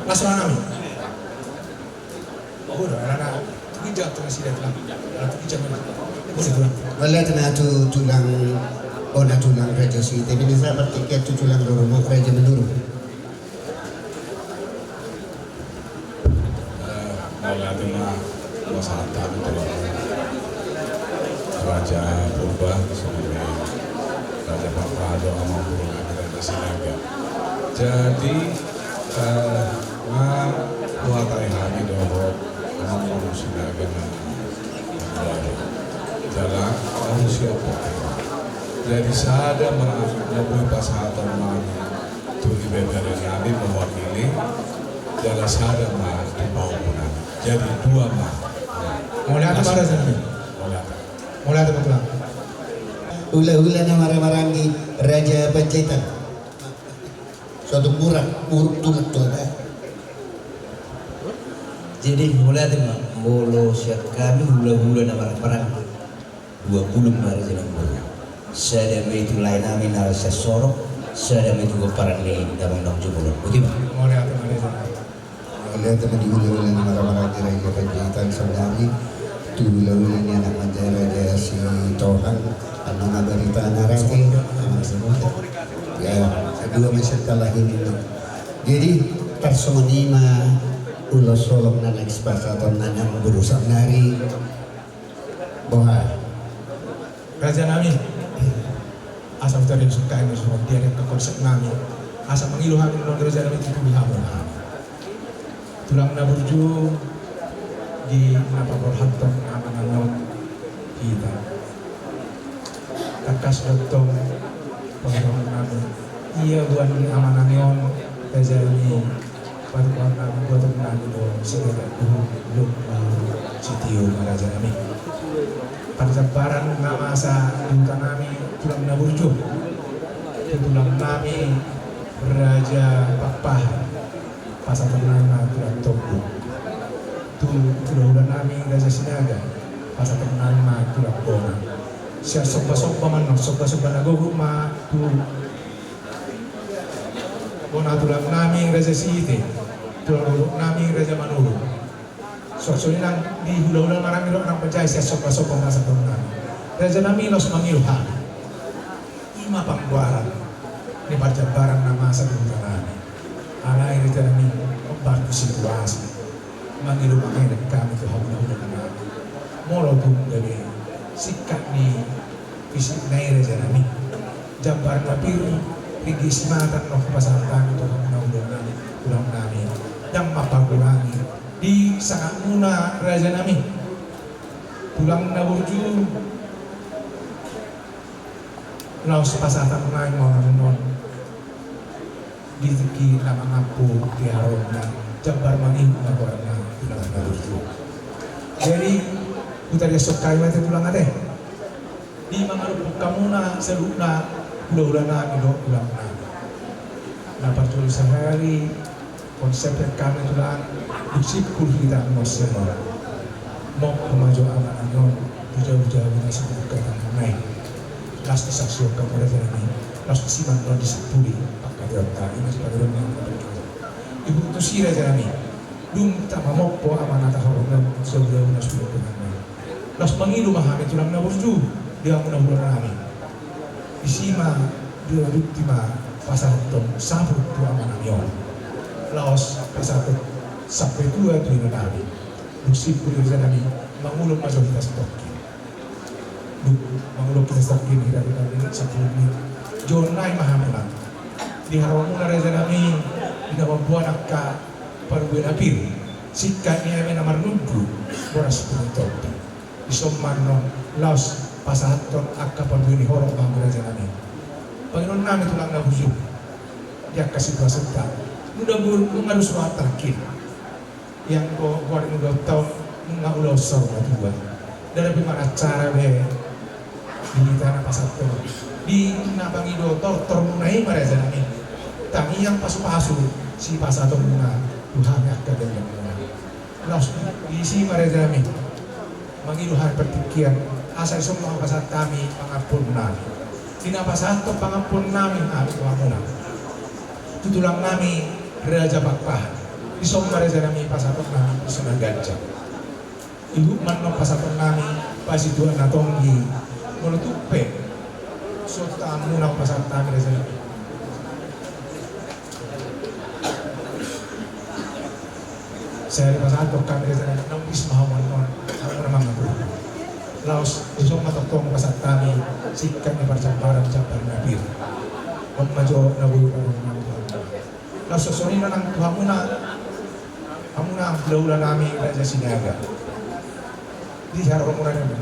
Langsung nami. Mauliate ma tu tulang, bona tulang Raja Sihite, pinasahat partingkian tu tulang rorobot Raja Manurung. Eh, mauliate ma, pasahat hami tu Raja Purba, songon i Raja Pakpahan dohot amangboru nami Raja Sinaga. Jadi, eh, nga huhatai hami dohot amangboru Sinaga na baru. Jala, au siap. Jadi sada ma na boi pasahaton nami tu ibebere nami mewakili, jala sada ma tu pahompu nami. Jadi dua ma. Mauliate ma Raja nami. Mauliate. Mauliate ma tulang. Hulahula na marhahamaranggi Raja Panjaitan. Suatu murah, uruk tulang tuan, eh. Jadi, mauliate ma, molo sian hami hulahula na marhahamaranggi. Dua pulu ma Raja Namboru. Sada ma i tu lae nami na sian Sorong, sada ma i tu pomparan ni damang na jumolo. Boti ma. Mauliate ma Raja. Mauliate ma di hulahula na marhahamaranggi Raja Panjaitan saonari, tu hulahula ni anak manjae Raja Sitohang, annon ma barita na rade, ya, dua ma sian halahi ninna. Jadi, tarsongon i ma ulos holong na naeng pasahaton nami amangboru saonari, boha. Raja nami, asa hutarida sungkaon songon dia angka konsep nami, asa mangido hami nuaeng raja nami tu tubu hamu. Tulang na burju, di na paborhathon amanami on hita. Tangkas do tong paboahon nami, ia boan ni amanami on, raja nami, patupaon nami, buaton nami do sitio, tu lombu sitio ma raja nami. Parjambaran na masa di huta nami, tulang na burju, tu tulang nami Raja Pakpahan, pasahaton nami ma tulang Tompul. Tu hulahula nami Raja Sinaga, pasahaton nami ma tulang Bona. Sian sombasomba ma annon, sombasomba na gogo ma tu bona tulang nami Raja Sihite, tulang rorobot nami Raja Manurung. Songon i nang di hulahula ma nami dohot nang panjae, sian sombasomba ma pasahaton nami. Raja nami, laos mangido hami. I ma panggoaran ni parjambaran na masa di huta nami. Alai raja nami, hombar tu situasi. Mangido mangelek hami tu hulahula nami. Molo tung gabe singkat ni fisik na i raja nami, jambar na pir, ringgit simata na hupasahat hami tu hulahula nami, tulang nami. Ndang mampagurangi di sangapmuna raja nami. Tulang na burju, laos pasahaton nami ma on di tingki na mangampu di haroro na jambar mangihut na goarna tulang na burju. Jadi, hutarida sungkaon ma ate tulang ate. Di mangadophon hamuna saluhutna hulahula nami dohot tulang nami. Na parjolo sahali, konsep ni hami tulang, dung simpul hita muse on. Mompo ma jo amanami on tu jabu-jabu na sibuka tangan nai. Laos disaksihon hamu raja nami, laos disi ma annon disimpuli pangkataionta, i ma sipangidoan nami. Ihutusi raja nami, dung tama mompo amanata horong nami tu jabu-jabu na sibuka tangan nai. Laos mangido ma hami tulang na burju di hamuna hulahula nami. Disi ma, di adukti ma pasahathon saput tu amanami on. Laos pasahathon sampe tua tu inanami. Dung simpul raja nami, mangulon ma jo hita satongkin. Dung mangulon hita satongkin, hira-hira sampulu menit. Jolo nai ma hami ma di haroromuna raja nami, di na mamboan angka parbue na pir, singkat ni eme na marnundu, boras pulung topi. Dison ma annon laos pasahathon angka parbue ni horong ma hamu raja nami. Pangidoan nami tulang na burju, di angka situasionta, nunga bur-, nunga dos rohanta nangkin. Ianggo goar ni ulaonta on, nunga ulaon saur matua. Ndada pe manang acara be di hita na pasahathon, di na mangido tortor muna i ma raja nami. Tangiang pasupasu sipasahaton muna tu hami angka gelleng muna. Laos disi ma raja nami mangido hami partingkian, asa dison ma pasahat hami pangampuon nami. Di na pasahathon pangampuon nami hami tu hamuna, tu tulang nami Raja Pakpahan. Dison ma raja nami pasahaton nami dison na ganjang. Ihut ma annon pasahaton nami pasituan na tonggi. Molo tung pe so tu tanganmuna pasahat hami raja nami, sai dipasahathon hami raja nami, naung bis ma hamu annon, hamu na mangatur. Laos dison ma tongtong pasahat hami singkat ni parjambaran, jambar na pir. On ma jo na boi pasahaton nami. Laos songon i ma nang tu hamuna, hamuna hulahula nami Raja Sinaga. Di haroro muna nami,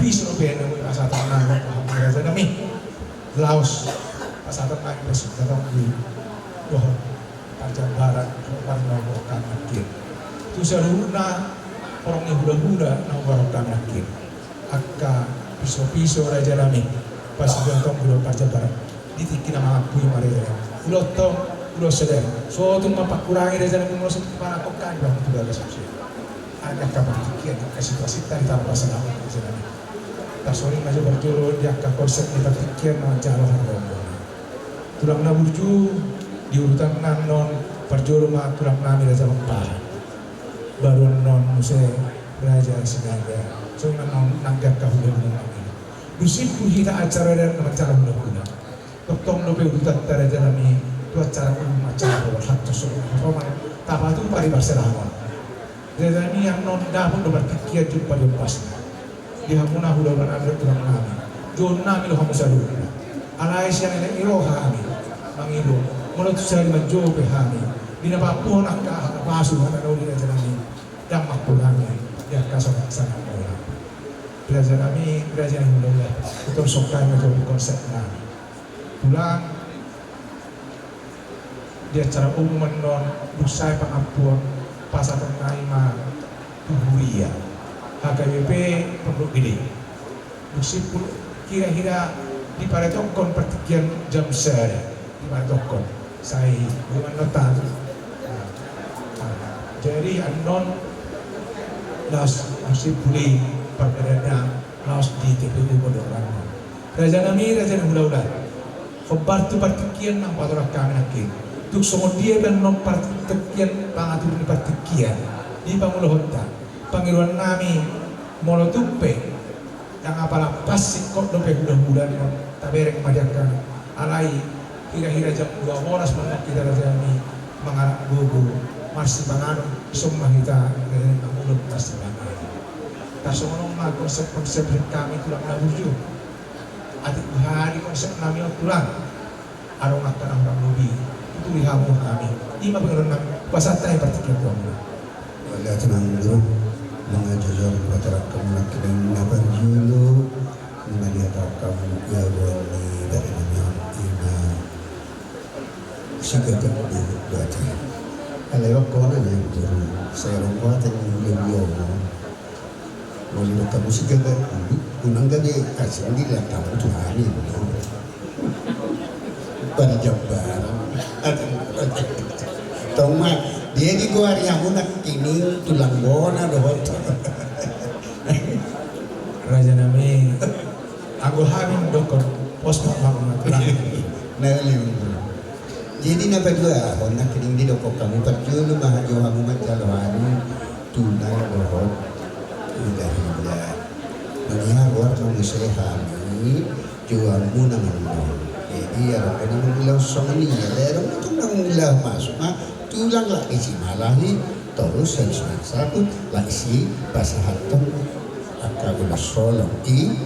bis dope na boi pasahaton nami tu hamuna raja nami. Laos pasahaton nami pasahaton di dohot parjambaran, parjambaran nangkin. Tu saluhutna horong ni hulahula na huharoro nangkin. Angka pisopiso raja nami, pasituan tonggi dohot parjambaran, di tingki na mangampui ma raja nami. Ulaonta on ulaon sadari, so tung mangkurangi raja nami, molo so tung manangkok kan bang tu bagas usia. Angka partingkian, angka situasi tadi tanpa selamat raja nami. Tarsongon i ma jo parjolo di angka konsep ni partingkian na manjalo harombongan. Tulang na burju, di urutan na annon parjolo ma tulang nami Raja Pakpahan. Baru annon muse Raja Sinaga. Songon i ma annon nangkin angka hulahula nami. Dung simpul hita acara adat na manjalo hulahula, tongtong dope urutanta raja nami tu acara umum, acara berhak tu songon i ma tapatupa di parserahan on. Raja nami, annon dapot do partingkian jumpa di ombasna. Di hamuna hulahula nami dohot tulang nami, jou nami do hamu saluhutna. Alai sian elek ni roha hami mangido, molo tung sahali manjou pe hami di na paampuhon angka hata pasu, hata na uli raja nami, ndang mangkurangi di angka sonang-sonang muna. Raja nami, raja ni hulahula, ito songkai ma jo konsep nami. Tulang, di acara umum annon dung sae pangampuon, pasahaton nami ma tu huria, H K B P Pondok Gede. Dung simpul, kira-kira diparetokkon partingkian jam sada, diparetokkon. Sai bagaimana tadi? Nah, nah, jadi annon laos dung simpul i parpadanan laos di T P U Pondok Rangon. Raja nami, raja ni hulahula, hombar tu partingkian na hupatorang hami nangkin. Tung songon dia pe annon partingkian, pangatur ni partingkian di pangulahonta, pangidoan nami, molo tung pe ndang apala pas singkop dope hulahula annon, tabereng ma di angka. Alai hira-hira jam dua bolas ma annon hita raja nami mangarak gogo, marsipanganon, dison ma hita raja nami mangulahon marsipanganon. Tarsongon on ma konsep-konsep nami tulang na burju. Atik boha di konsep nami on tulang, adong angka na hurang lobi, tuturi hamu hami. I ma pangidoan nami, pasahat hami partingkian tu hamuna. Wala tenang dulu, mangajojor patorang hamu nangkin na parjolo, na dipatorang hamu ia boan ni bere nami on, ima sigagat di batu. Alai waktu na yang turun, saya lompat yang lebih. Molo didok hamu sigagat, unang gabe asing dilehon hamu tu hami. Parjambaran. Tong ma, dia digoari hamu nangkining tulang bona dohot. Raja nami, anggo hami mandokkon pos ma hamu ma tulang. Na, jadi na paduahon nangkining didokkon hamu parjolo ma, jo hamu manjalo hami tulang dohot hulahula. Molo haruar ma muse hami, jou hamu na annon. Jadi adong pe na mangulahon songon i, alai adong pe tong na mangulahon masuk ma tulang, lak disi malahi, torus sian suan saput, lak disi pasahathon angka ulos holong i.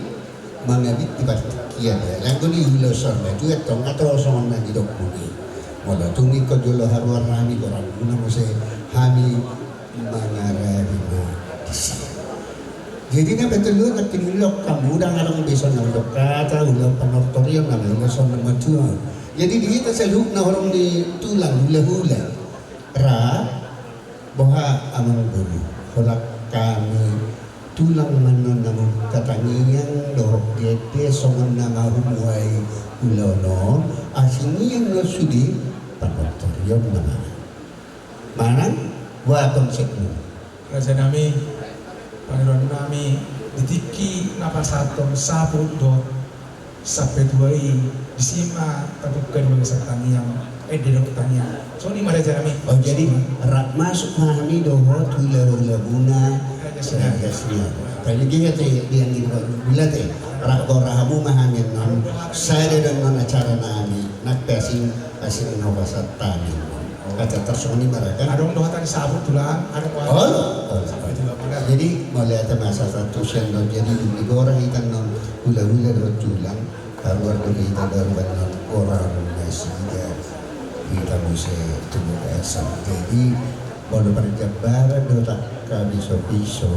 Mangabit di partingkian, ya. Lagu ni ulos on, ya, tu, ya, tong, atau songon na didok muna i. Molo tung ingkon jolo haruar hami, goarmuna muse Hami mangarade ma disi. Jadi na patoluhon nangkin, ilo hamu, ndang adong be songon na hudok hata, ulaon panortorion nama, ulaon songon na matua. Jadi di hita saluhutna horong ni tulang, hulahula, ra, boha amangboru, holan hami tulang ma annon na manghatai tangiang dohot gede songon na humuhai ulaon on, asing i annon sude panortorion nama. Manang, boha konsepmu? Raja nami, pangidoan nami, di tingki na pasahathon saput dohot sampe tua i, disi ma tabuka di bagasan tangiang, eh, di dalam tangiang. Songon i ma raja nami. Oh, jadi rap masuk ma hami dohot hulahula muna Raja Sinuar. Raja Sinuar. Tapi dia te, dia di gula te, rap gora hamu ma hami annon, sada do annon acara nami, nang pe asing, asing na pasahat hami. Kata tarsongon i ma ra kan? Adong do hata ni saput tulang, adong do hata. Olo, olo. Jadi mauliate ma sahat tu sian on, jadi dung digora hita annon hulahula dohot tulang, kaluar do hita baru annon gora nasida, hita muse tu bagasan. Jadi molo parjambaran do tangkas piso-piso,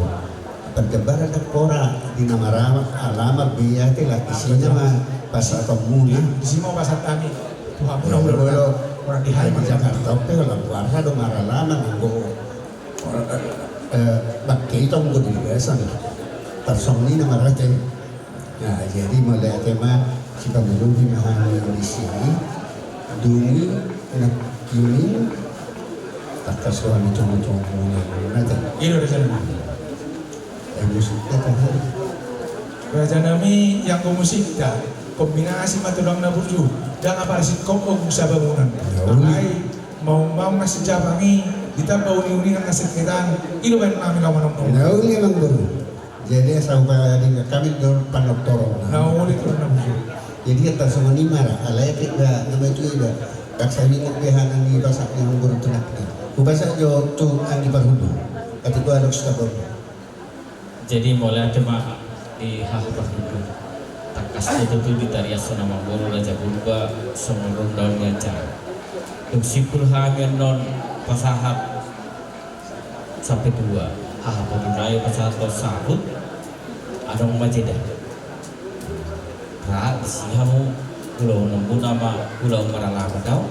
parjambaran ndang pola di na maralaman, alaman be, ia te lah disi nama pasahaton muna. Disi ma pasahat hami. Tuhan pun udah, udah di Jakarta ope, holan huarha do maralaman, anggo, eh, bangke i tong, anggo di bagasan. Tarsongon i nama ra te. Nah, jadi mauliate ma, sipaboa ma hami disi, dung i nangkin tangkas roha ni tongu-tongu na te. Ido raja nami. Eh, musikta tahe. Raja nami, ianggo musikta, kombinasi ma tulang na burju, ndang apala singkop ogung sabangunan. Alai maung-maung na sijapang i, ditamba uni-uni na singketan, ido baen nami laho manongnong. Na uli amangboru. Jadi asa hupaingot hami do panortorion. Na uli tulang na burju. Jadi tarsongon i ma ra, alai pe ba na matua iba. Ndang sai huingot be hami na pasahat ni amangboru tu nangkin. Hupasahat jo tu anggi parhundul. Kati ko adong sitabondo. Jadi mauliate ma di haha parhundul. Tangkas do tutu ditariashon amangboru Raja Purba songon rundaon ni acara. Dung simpul hami annon pasahat sampe tua, haha parhundul nai pasahathon saput, adong ma jeda. Ra, disi hamu, ulaon muna ma, ulaon maralaman do.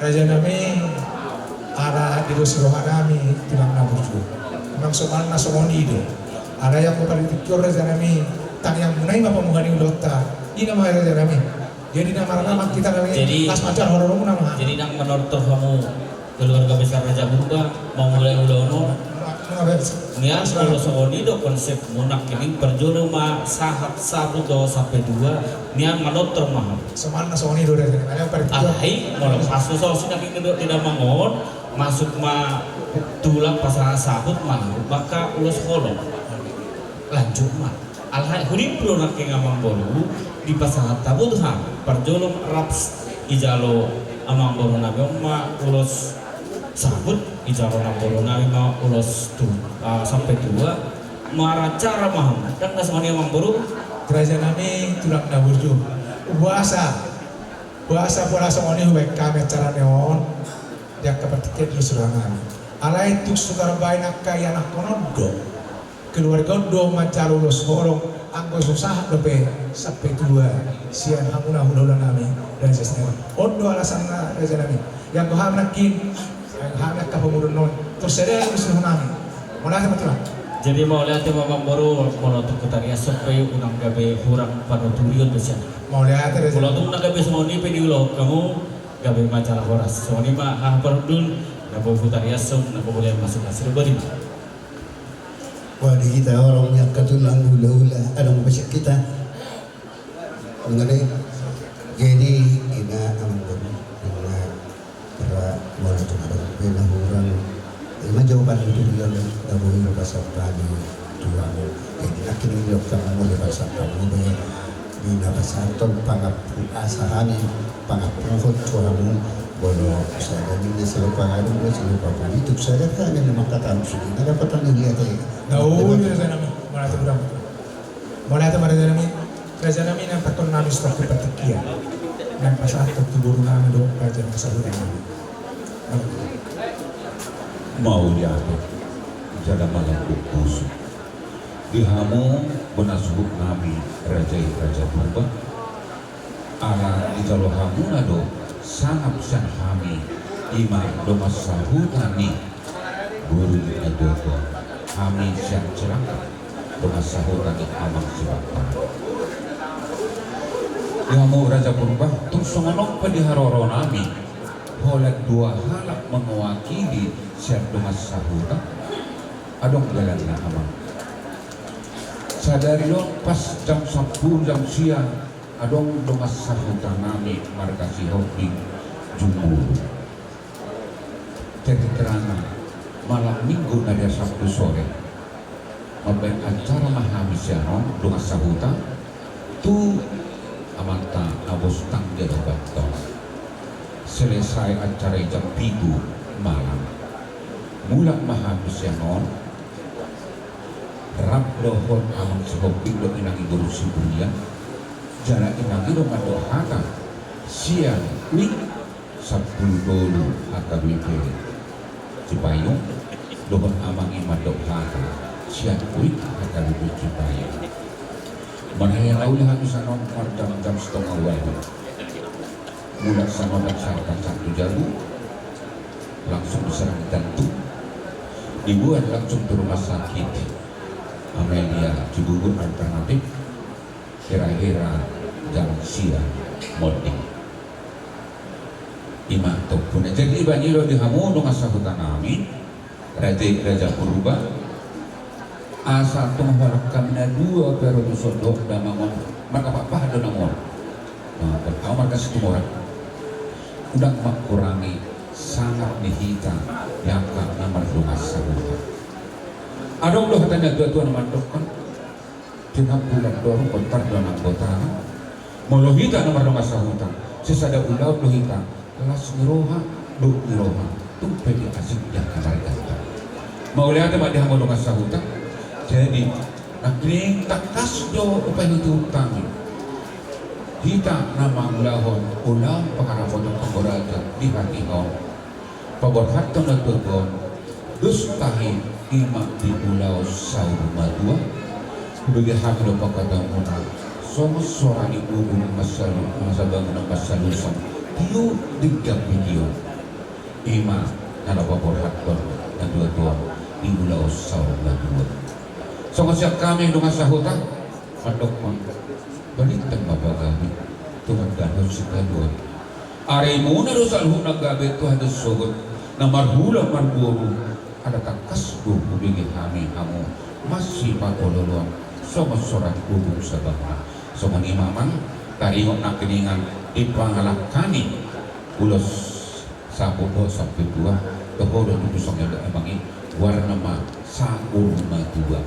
Raja nami, ala didos roha nami tulang na burju. Memang somalna songon i do. Alai anggo pala di tingki on raja nami, tangiang muna i ma pamuha ni ulaonta. I nama raja nami. Jadi na maralaman hita nami. Jadi, las macar horong muna ma. Jadi ndang manortor hamu keluarga besar Raja Purba, mamulai ulaon on. Nian molo songon i do konsepmu nangkining, parjolo ma sahat saput dohot sampe tua, nian manortor ma hamu. Somalna songon i do raja. Alai molo pas do songon i nangkining do di damang on, masuk ma tulang pasahat saput, ma mangka ulos holong. Lanjut ma. Alai hurimbro nangkin amangboru, dipasahat hamu tu hami. Parjolo rap ijalo amangboru nami on ma ulos saput, ijalo amangboru nami ma ulos tu, ah, sampe tua, maracara ma hamu. Ndang na songon i amangboru? Raja nami tulang na burju. Boasa, boasa pola songon i hubaen hami acara ni on. Di angka partingkian di sura nami. Alai tung so tarbaen angka ianakhon on do. Keluarga on do manjalo ulos holong, anggo so sahat dope sampe tua sian hamuna hulahula nami, raja sendiri. On do alasanna raja nami. Ianggo hami nangkin, ianggo hami angka pamoruon on, tung sada do ulos nami. Mauliate ma tulang. Jadi mauliate ma amangboru, molo tung hutariashon pe unang gabe hurang panuturion do sian. Mauliate raja. Molo tung na gabe songon i pe diulahon hamu, gabe ma jala horas. Songon i ma haha parhundul, na boi hutariashon, na boi masuk hasil bodi. Wah, di hita horong ni angka tulang hulahula, adong basa hita. Mengenai, jadi ina amangboru, ina ra, molo tung adong pe na hurang, ima jawaban tu dia na boi hupasahat hami tu hamu. Jadi nangkining di hami molo pasahat hamu be, di na pasahathon pangampu, asa hami pangampuhon tu hamu, molo sada ninna silupa ngadung, silupa pudi, tung sada hami na mangkatahon sude na dapotan ni dia te. Na uli raja nami, mauliate godang. Mauliate ma raja nami. Raja nami, naeng pasahathon nami sitongkin partingkian. Naeng pasahathon tu boru nami dohot raja na sahuta nami. Mauliate jala malambok pusu di hamu bona suhut nami raja i, Raja Purba. Ala dijalo hamuna do sangap sian hami, ima dongan sahuta ni boru i na dua on, hami sian Cilangkap, dongan sahuta ni amang Sibamparan. Di hamu Raja Purba, tung songon on pe di haroro nami, holan dua halak mewakili sian dongan sahuta. Adong dalanna, amang. Sadari on pas jam sampulu jam sia, adong dongan sahuta nami marga Sihombing jumolo. Jadi terana malam minggu na dia Sabtu sore, mambaen acara ma hami sian on dongan sahuta tu amanta na bostang di Rabaton. Selesai acara i jam pitu malam, mulak ma hami sian on. Rap dohot amang Sihombing dohot inang i boru Siburian. Jala inang i do mandok hata sian wik sampulu tolu H K B P Cipayung, dohot amang i mandok hata sian wik H K B P Cipayung. Marhaya na uli hami sian on marjam-jam sitongah ualu. Mulak sian on sahat tu jabu, langsung diserang jantung, diboan langsung tu rumah sakit Amelia Cibubur, alternatif hira-hira jam sia monding. Ima tompuna. Jadi baen i do di hamu dongan sahuta nami, raja i, Raja Purba, asa tung holan hami na dua pe ro tu son dohot damang on, marga Pakpahan do namuna. Nah, au marga Situmorang. Unang mangkurangi sangap ni hita di angka na mardongan sahuta. Adong do hata ni natuatua na mandokkon, Tinambulan do rungkot, tardo nang botana. Molo hita na mardongan sahuta, sisada ulaon do hita, las ni roha, dok ni roha, tung pe diasing di angka marganta. Mauliate ma di hamu dongan sahuta. Jadi nangkining tangkas do hupaihutihut hami, hita na mangulahon ulaon pangarapoton panggoraja di hatiha on. Paborhathon na tuatua on, dos tahi ima di ulaon saur matua. Hubege hami do pangkataionmuna songon sora ni bubung masalu, masa bangunan masalusan, tio denggan bition. Ima na laho paborhathon na tuatua on di ulaon saur matua. Songon sian hami dongan sahuta mandokkon, balintang ma pagabe, tumandangkon sitadoan. Arimuna do saluhutna gabe tu hami sogot, na marhula marboru, ala tangkas do hubege hami hamu masipangololoan songon sora ni bubung sabangna. Songon i ma amang, taringot nangkiningan di pangalangka ni ulos saput dohot sampe tua, toho do tutu songon i do amang i, goarna ma saur matua.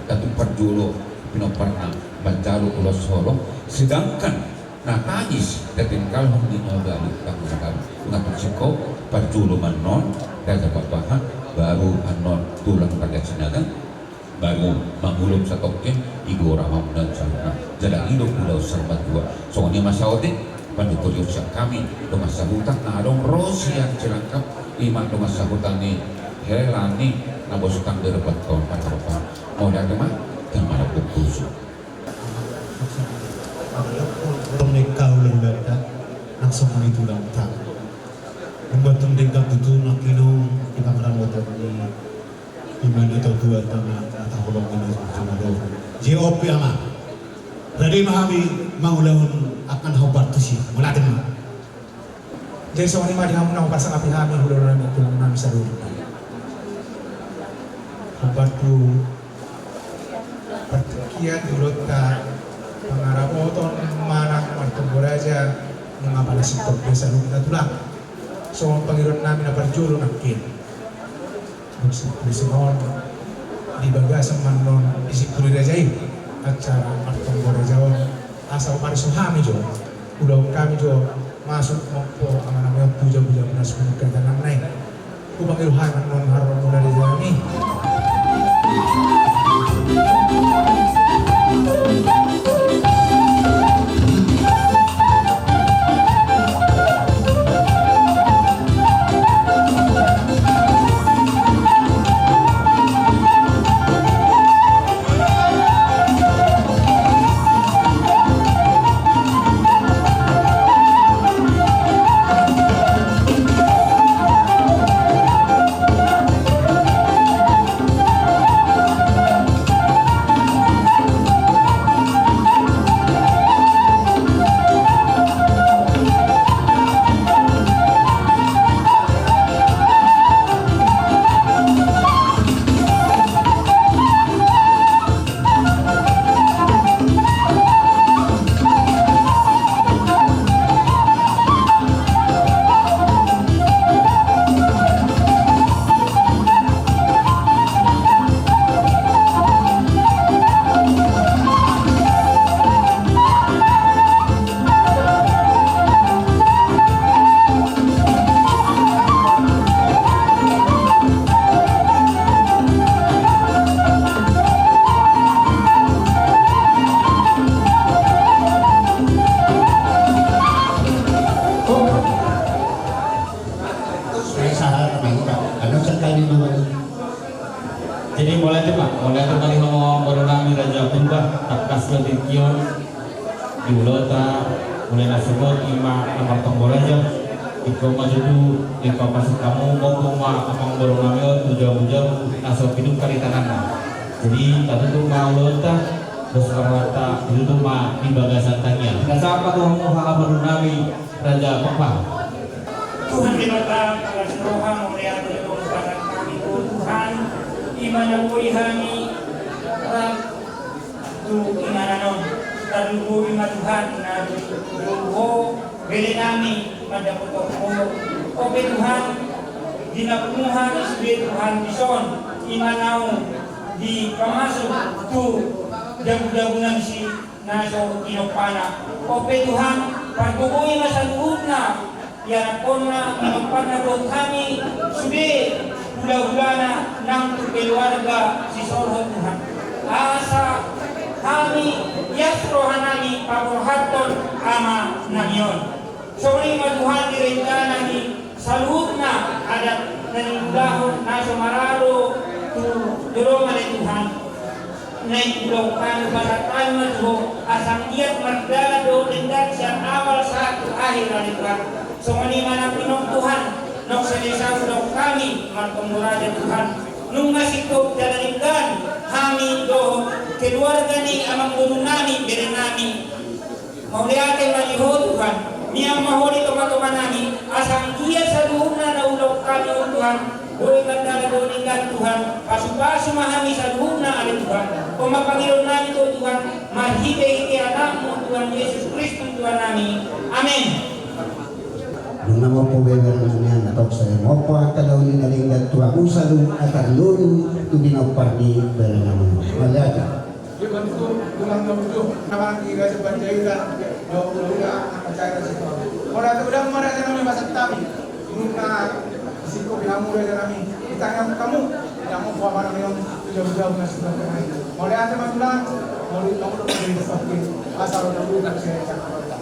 Tatu parjolo pinomparna manjalo ulos holong, sedangkan na tangis tatinggalhon di na balu, tangis na balu. Nunga tung singkop, parjolo ma annon Raja Pakpahan, baru annon tulang Raja Sinaga, baru mangulon satongkin, i do raja ma annon saluhutna. Jala i do ulaon saur matua. Songon i ma saotik panuturion sian hami dongan sahuta na adong ro sian Cilangkap, ima dongan sahuta ni hela ni na bostang di Rabaton, marga Pakpahan. Mauliate ma, jala malambok pusu. Tong ni kaula hulata, langsung ni tulangta. Membuat tung denggan tutu nangkiningan di pangarapoton ni ima ni natuatua, tama na taholongi na jumolo. Jiopi ama. Rade ma hami mangulahon angka na hombar tusi. Mauliate ma. Jadi songon i ma di hamu na hupasangapi hami, hulahula nami, tulang nami saluhutna. Hombar tu partingkian di ulaonta pangarapoton manang martonggo raja, nunga pala singkop be saluhutna tulang. Songon pangidoan nami na parjolo nangkin. Dung simpul songon on, di bagasan ma annon disimpuli raja i acara martonggo raja on, asa hupareso hami jo, ulaon hami jo masuk mompo amanami on tu jabu-jabu na sumungkatan nai. Hupangido hami annon haroro muna raja nami. Jadi mauliate ma, mauliate ma di hamu amangboru nami Raja Purba, tangkas do tingki on di ulaonta, mulai na sogot ima na martonggo raja. Ingkon ma tutu, ingkon pasu hamu, ompung ma amangboru nami on tu jabu-jabu na so pidungka di tanganna. Jadi tatutup ma ulaonta, dos marwata ditutup ma di bagasan tangiang. Nasapa tu hamu amangboru nami Raja Purba. Tuhan Debata, pangasi roha, mauliate do hami tu Ho Tuhan, ima na boi hami rap tu inganan on. Tarlumobi ma Tuhan na didok Ho bere nami mandapothon Ho. Ope Tuhan, di na pungu hami sude Tuhan dison, ima naung dipamasuk tu jabu-jabu nami si na so tinompana. Ope Tuhan, pargogoi ma saluhutna ianakhonna, tinompana dohot hami sude hula-hulana nang tu keluarga sisolhot Tuhan. Asa hami ias roha nami paborhathon ama nami on. Songon i ma Tuhan di rencana ni saluhutna adat na niulahon na so maralo tu joloan ale Tuhan. Na i ulaon hami pasahat hami ma tu Ho, asa anggiat mardalan dohot denggan sian awal sahat tu akhir ale Tuhan. Songon i ma nang di on Tuhan, nunga selesai ulaon hami martonggo raja Tuhan. Nunga singkop jala denggan hami dohot keluarga ni amangboru nami bere nami. Mauliate ma di Ho Tuhan, mian ma Ho di tonga-tonga nami, asa anggiat saluhutna na ulaon hami on Tuhan, boi mardalan dohot denggan Tuhan, pasu-pasu ma hami saluhutna ale Tuhan. On ma pangidoan nami tu Ho Tuhan, marhite-hite Anakmu Tuhan Jesus Kristus Tuhan nami. Amen. Nunga mompo bere nami, antong sai mompo angka dalan ni na denggan tu hamu saluhutna, tarlumobi tu pinompar ni bere nami. Mauliate. Di bantu tulang na uju, nama di Raja Panjaitan, dua puluh lima angka cairan situ. Mauliate ma di hamu raja nami, masa tami. Nunga singkop hamu raja nami. Di tangan hamu, hamu po ama nami on, jauh-jauh na sudah kenai. Mauliate ma tulang, mauliate ma tulang, mauliate ma tulang. Asal udah buka saya cakap.